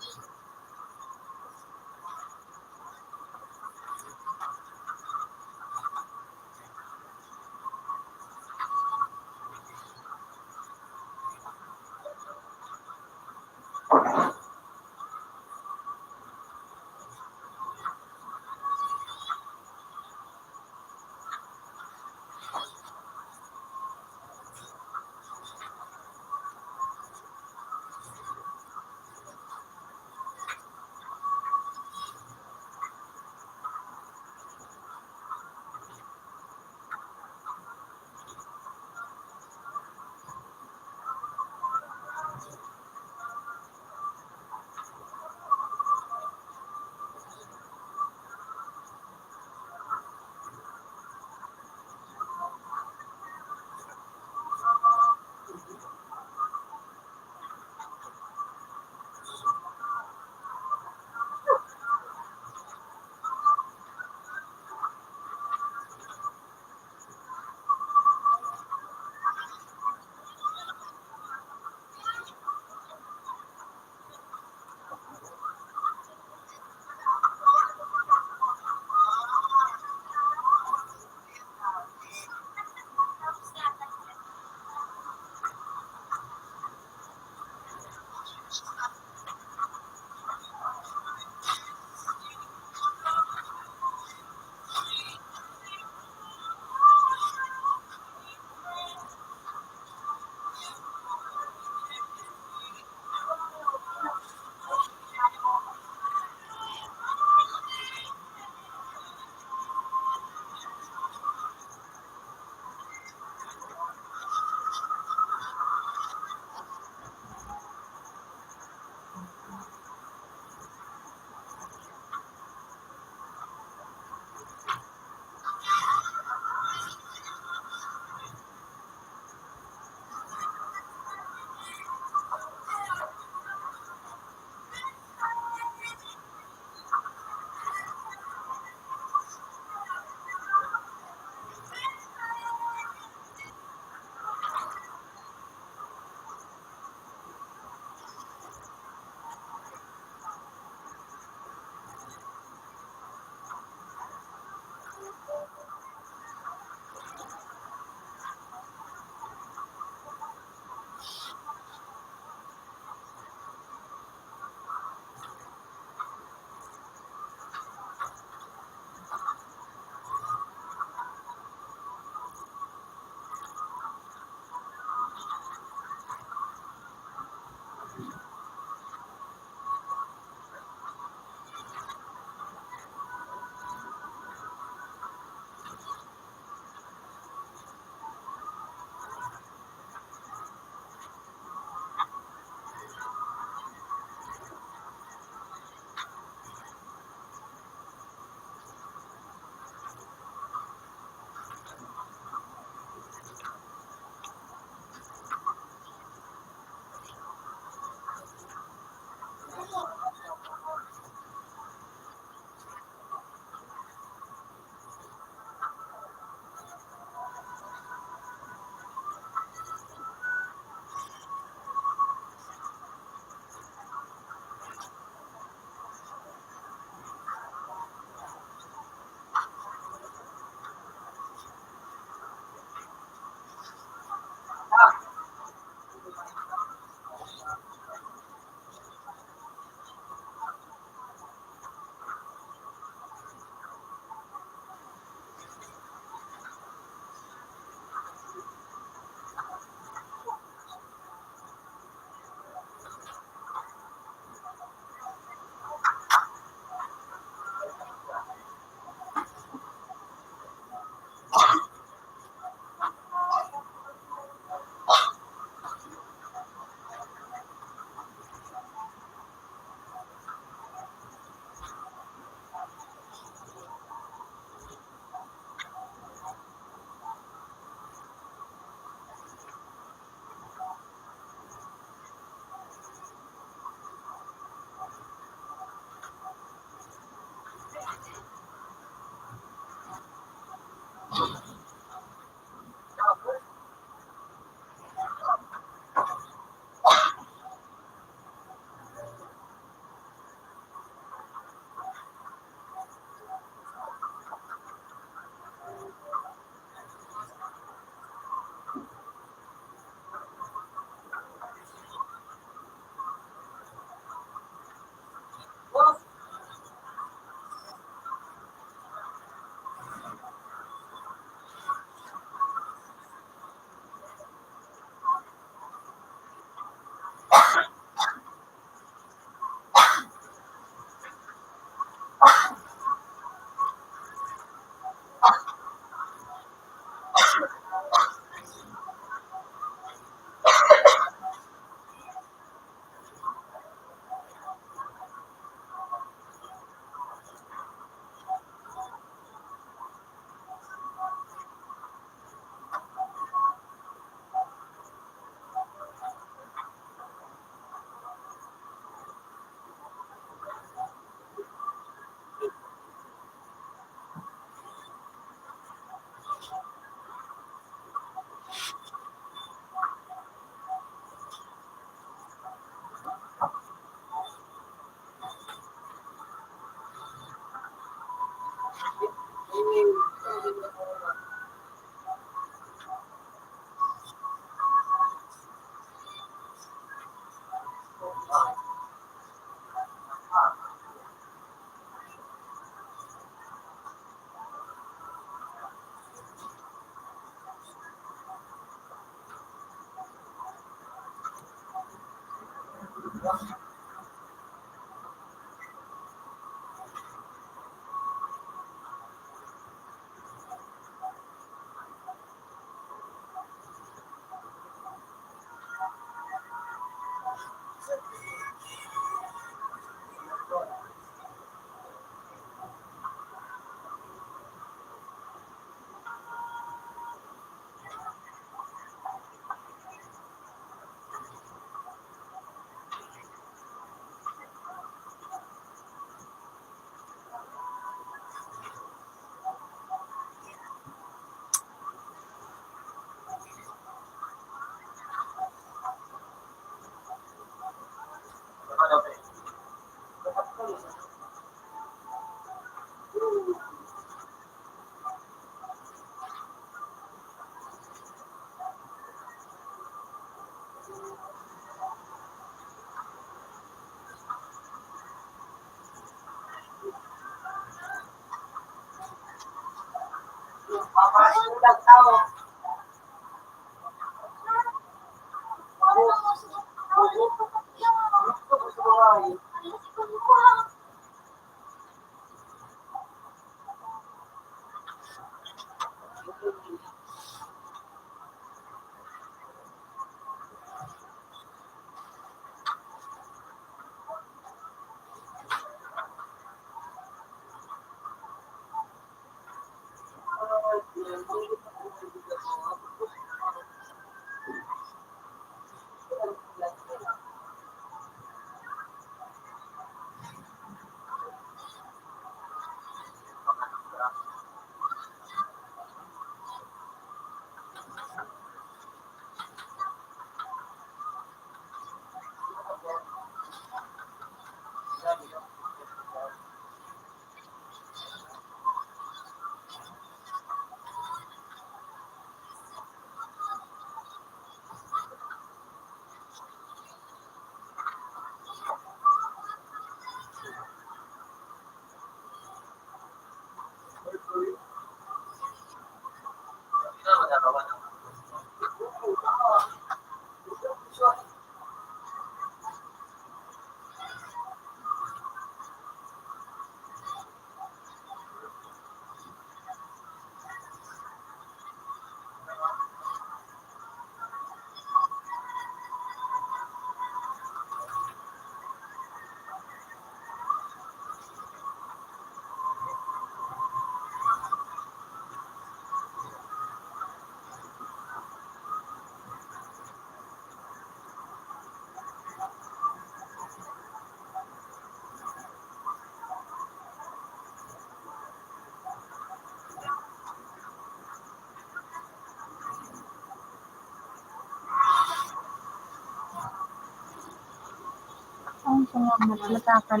Ang salamat, matakan.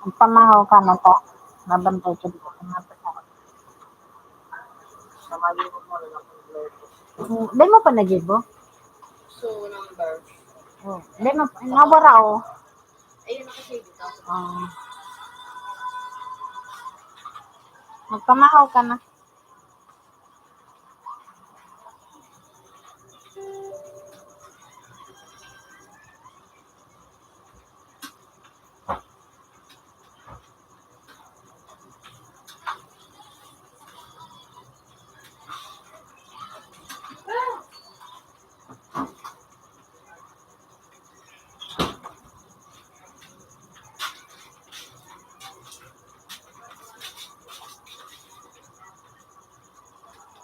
Ang pamahaw ka na ta. Nabantay ko dito. Hmm, dai mo pa nagibo? So, number. Oh, dai mo pa, nawara, oh. Ayun, nakasave ito. Ah. Magpamahaw ka na.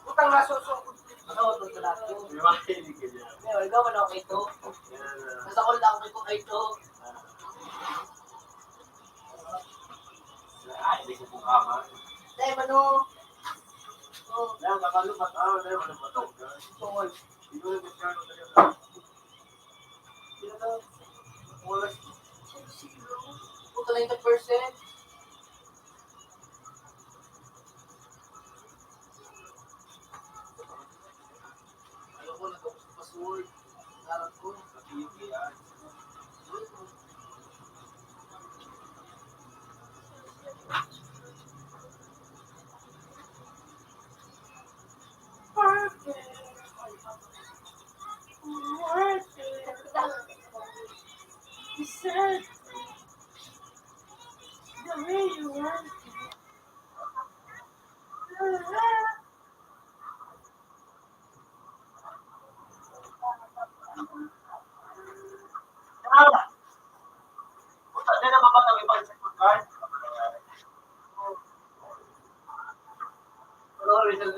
Utang na suso. Ano, utang na suso. Di ba? Hindi ka niya. Ngayon, ikaw, ano, okay to? Yan, ah. Nasa call lang, okay to, okay to. Ah. Ay, hindi ko po kama. Tayo, mano. Oh. Yan, nakalupat, ah, tayo, ano, patog, ah. Tungol. Hindi ko na masyado talaga. Puta, ninety percent. Ano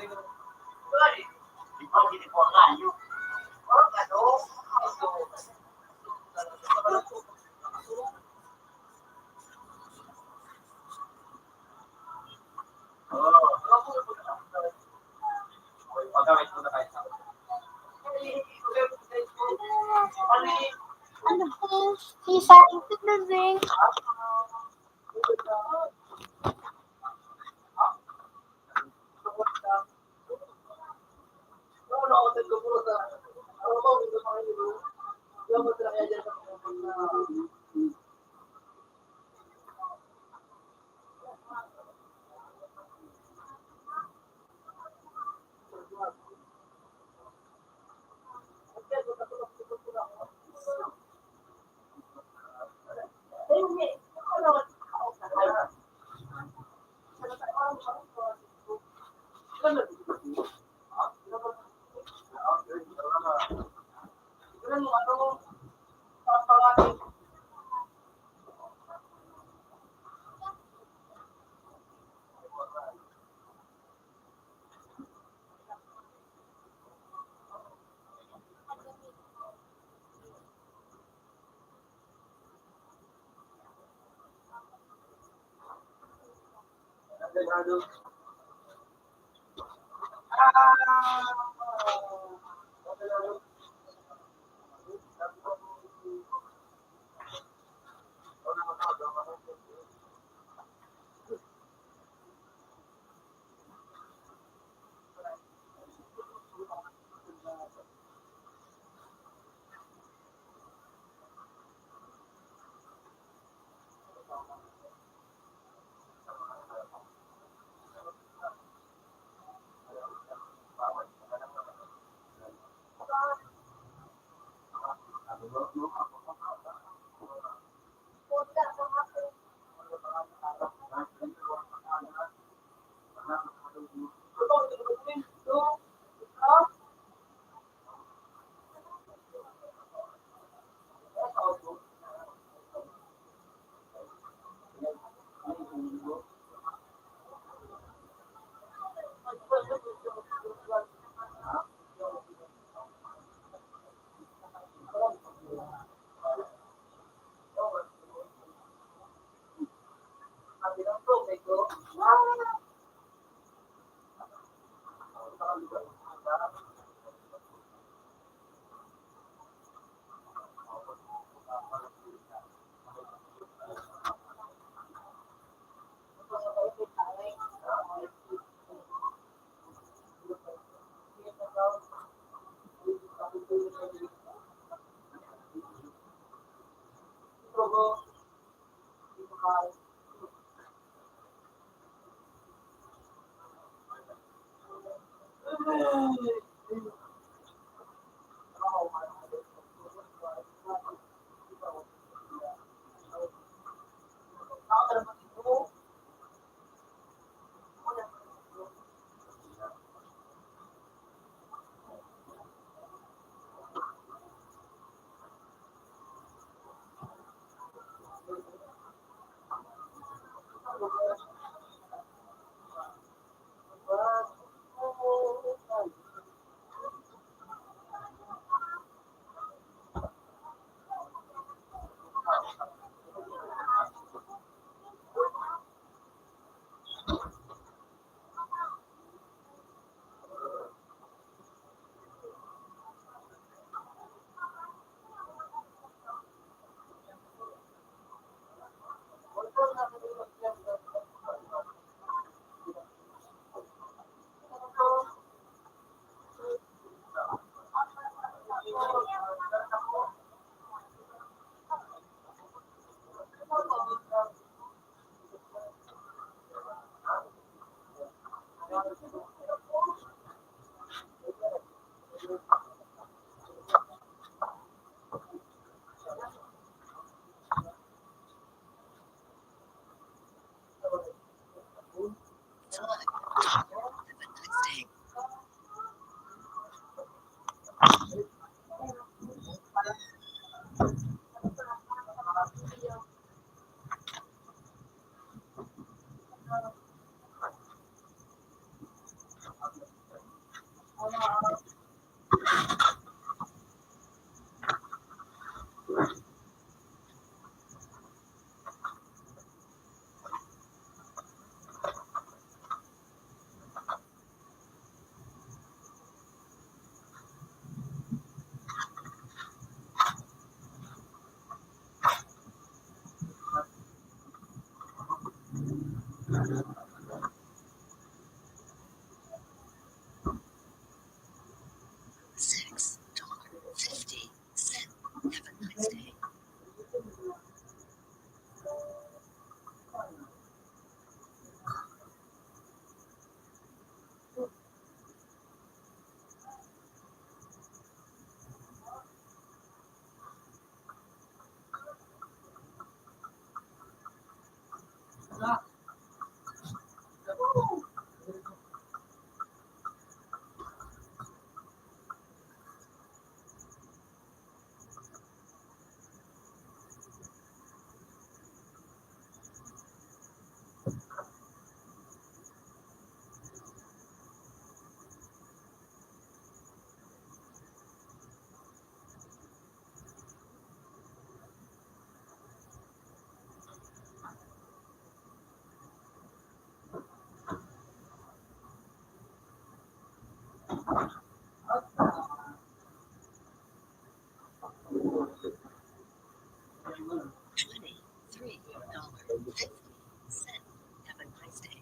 po? Isa, ito na rin. Six dollar fifty cent. Have a nice day. Twenty-three dollars fifty cents. Have a nice day.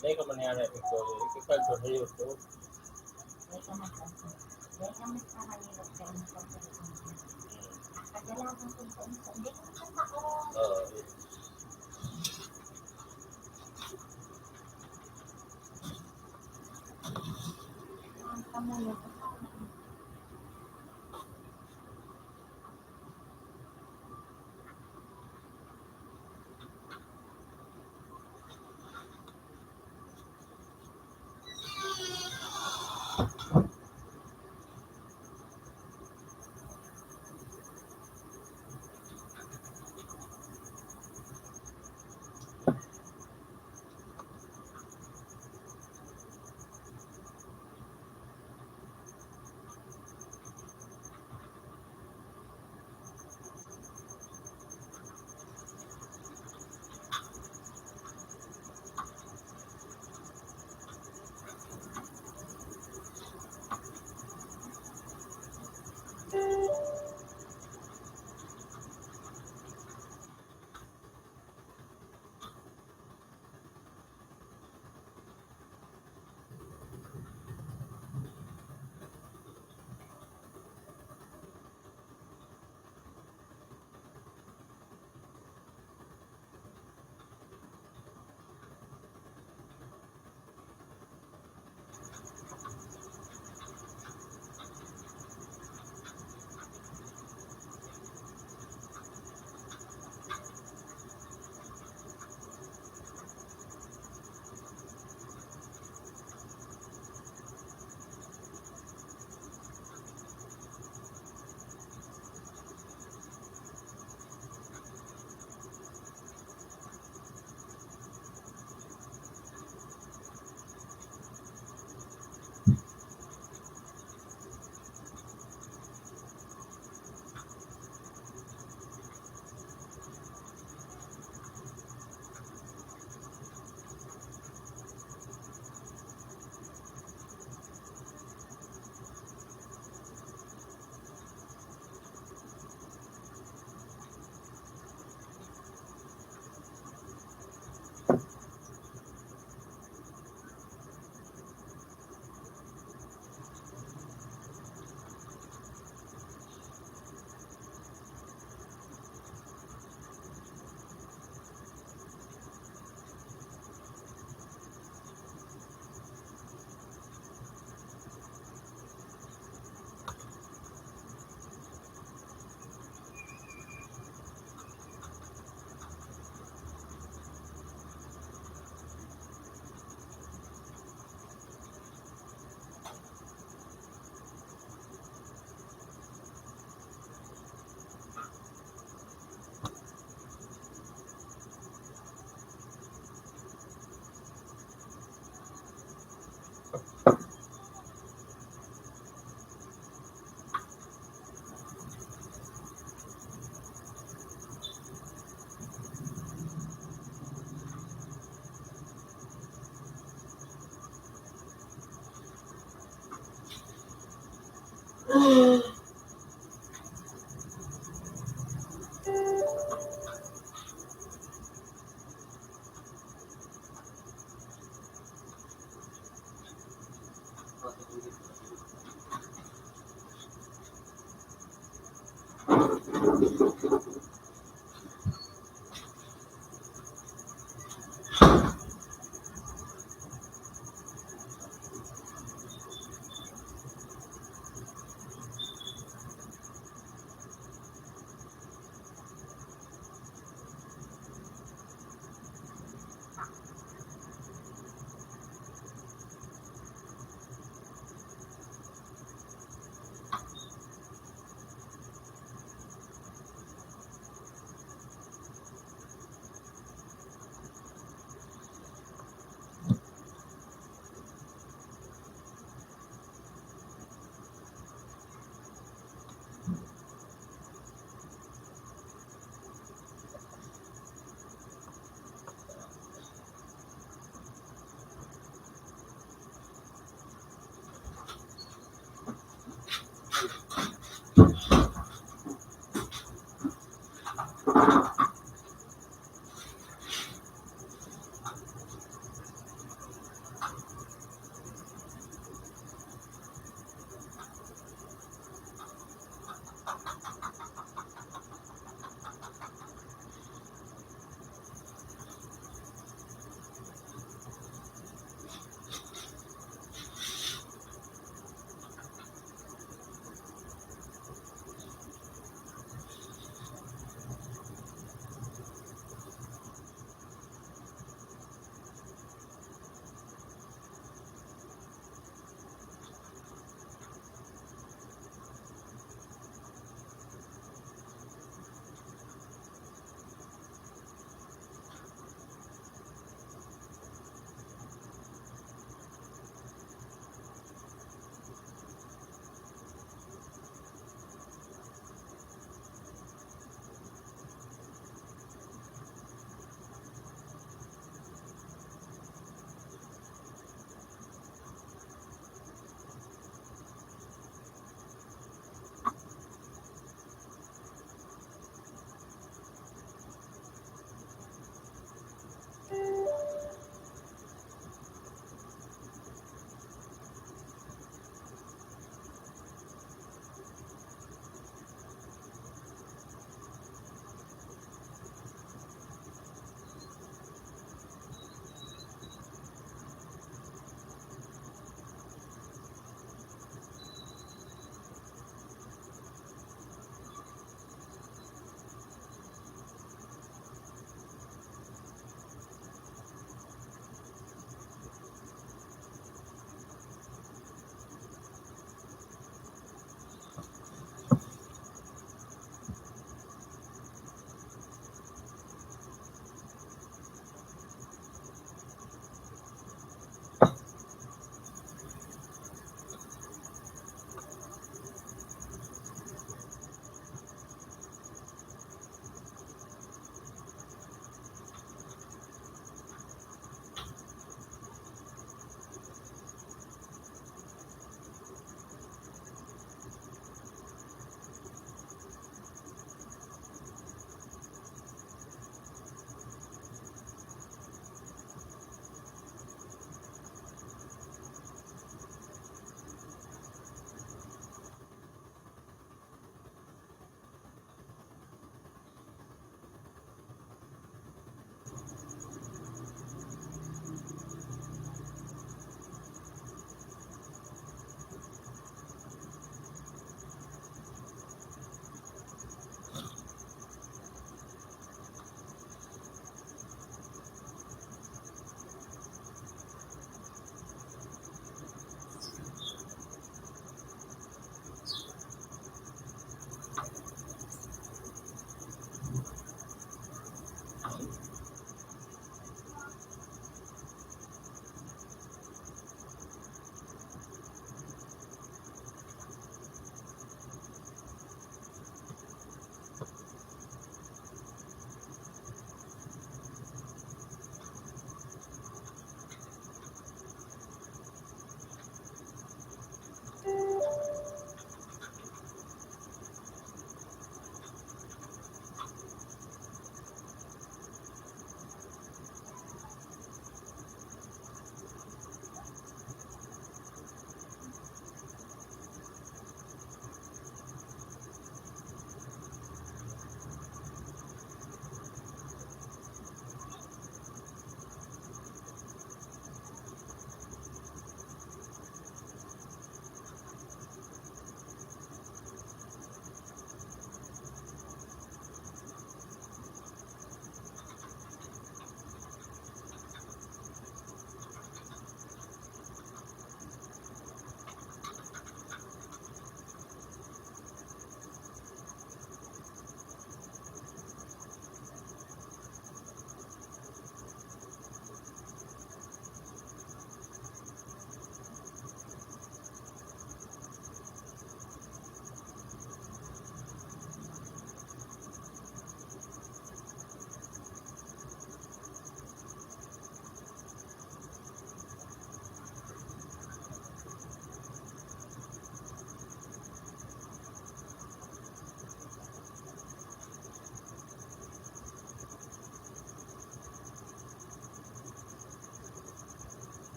Dai ka man niya na ito, ito sa ito, sa YouTube. Oo.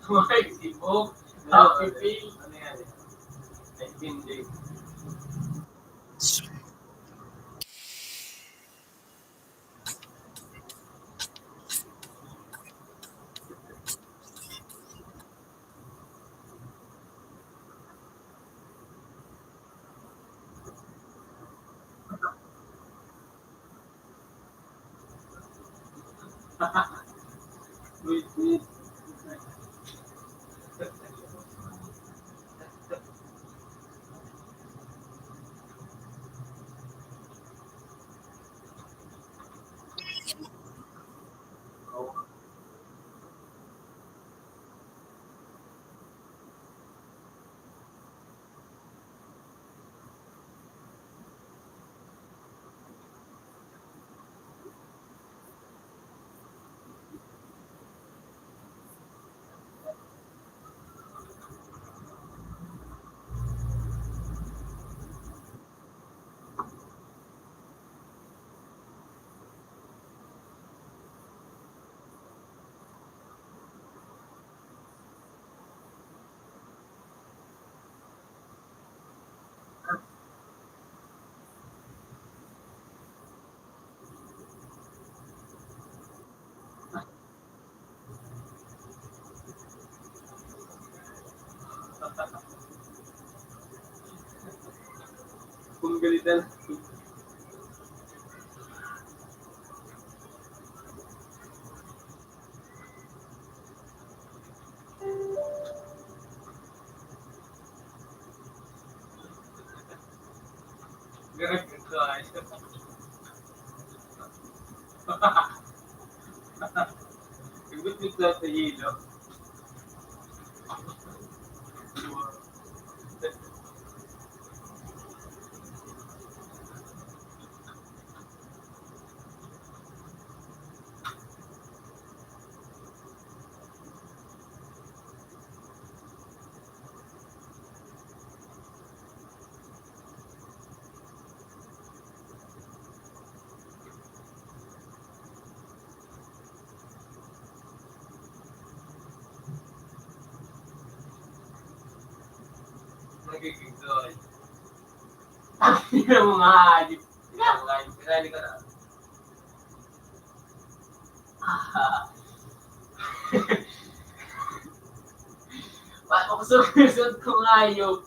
Mike, Sibog, Happy Pay. Ano yan? Ay, hindi. Kung ganito lang. Grabe ka, ay. Ibutbut na sa ilog. Nagiging joy. Ang ina mo, mga hayop. Ina mo, hayop. Kinali ka na. Ah. Wa-, makusog-kusog ko, hayop.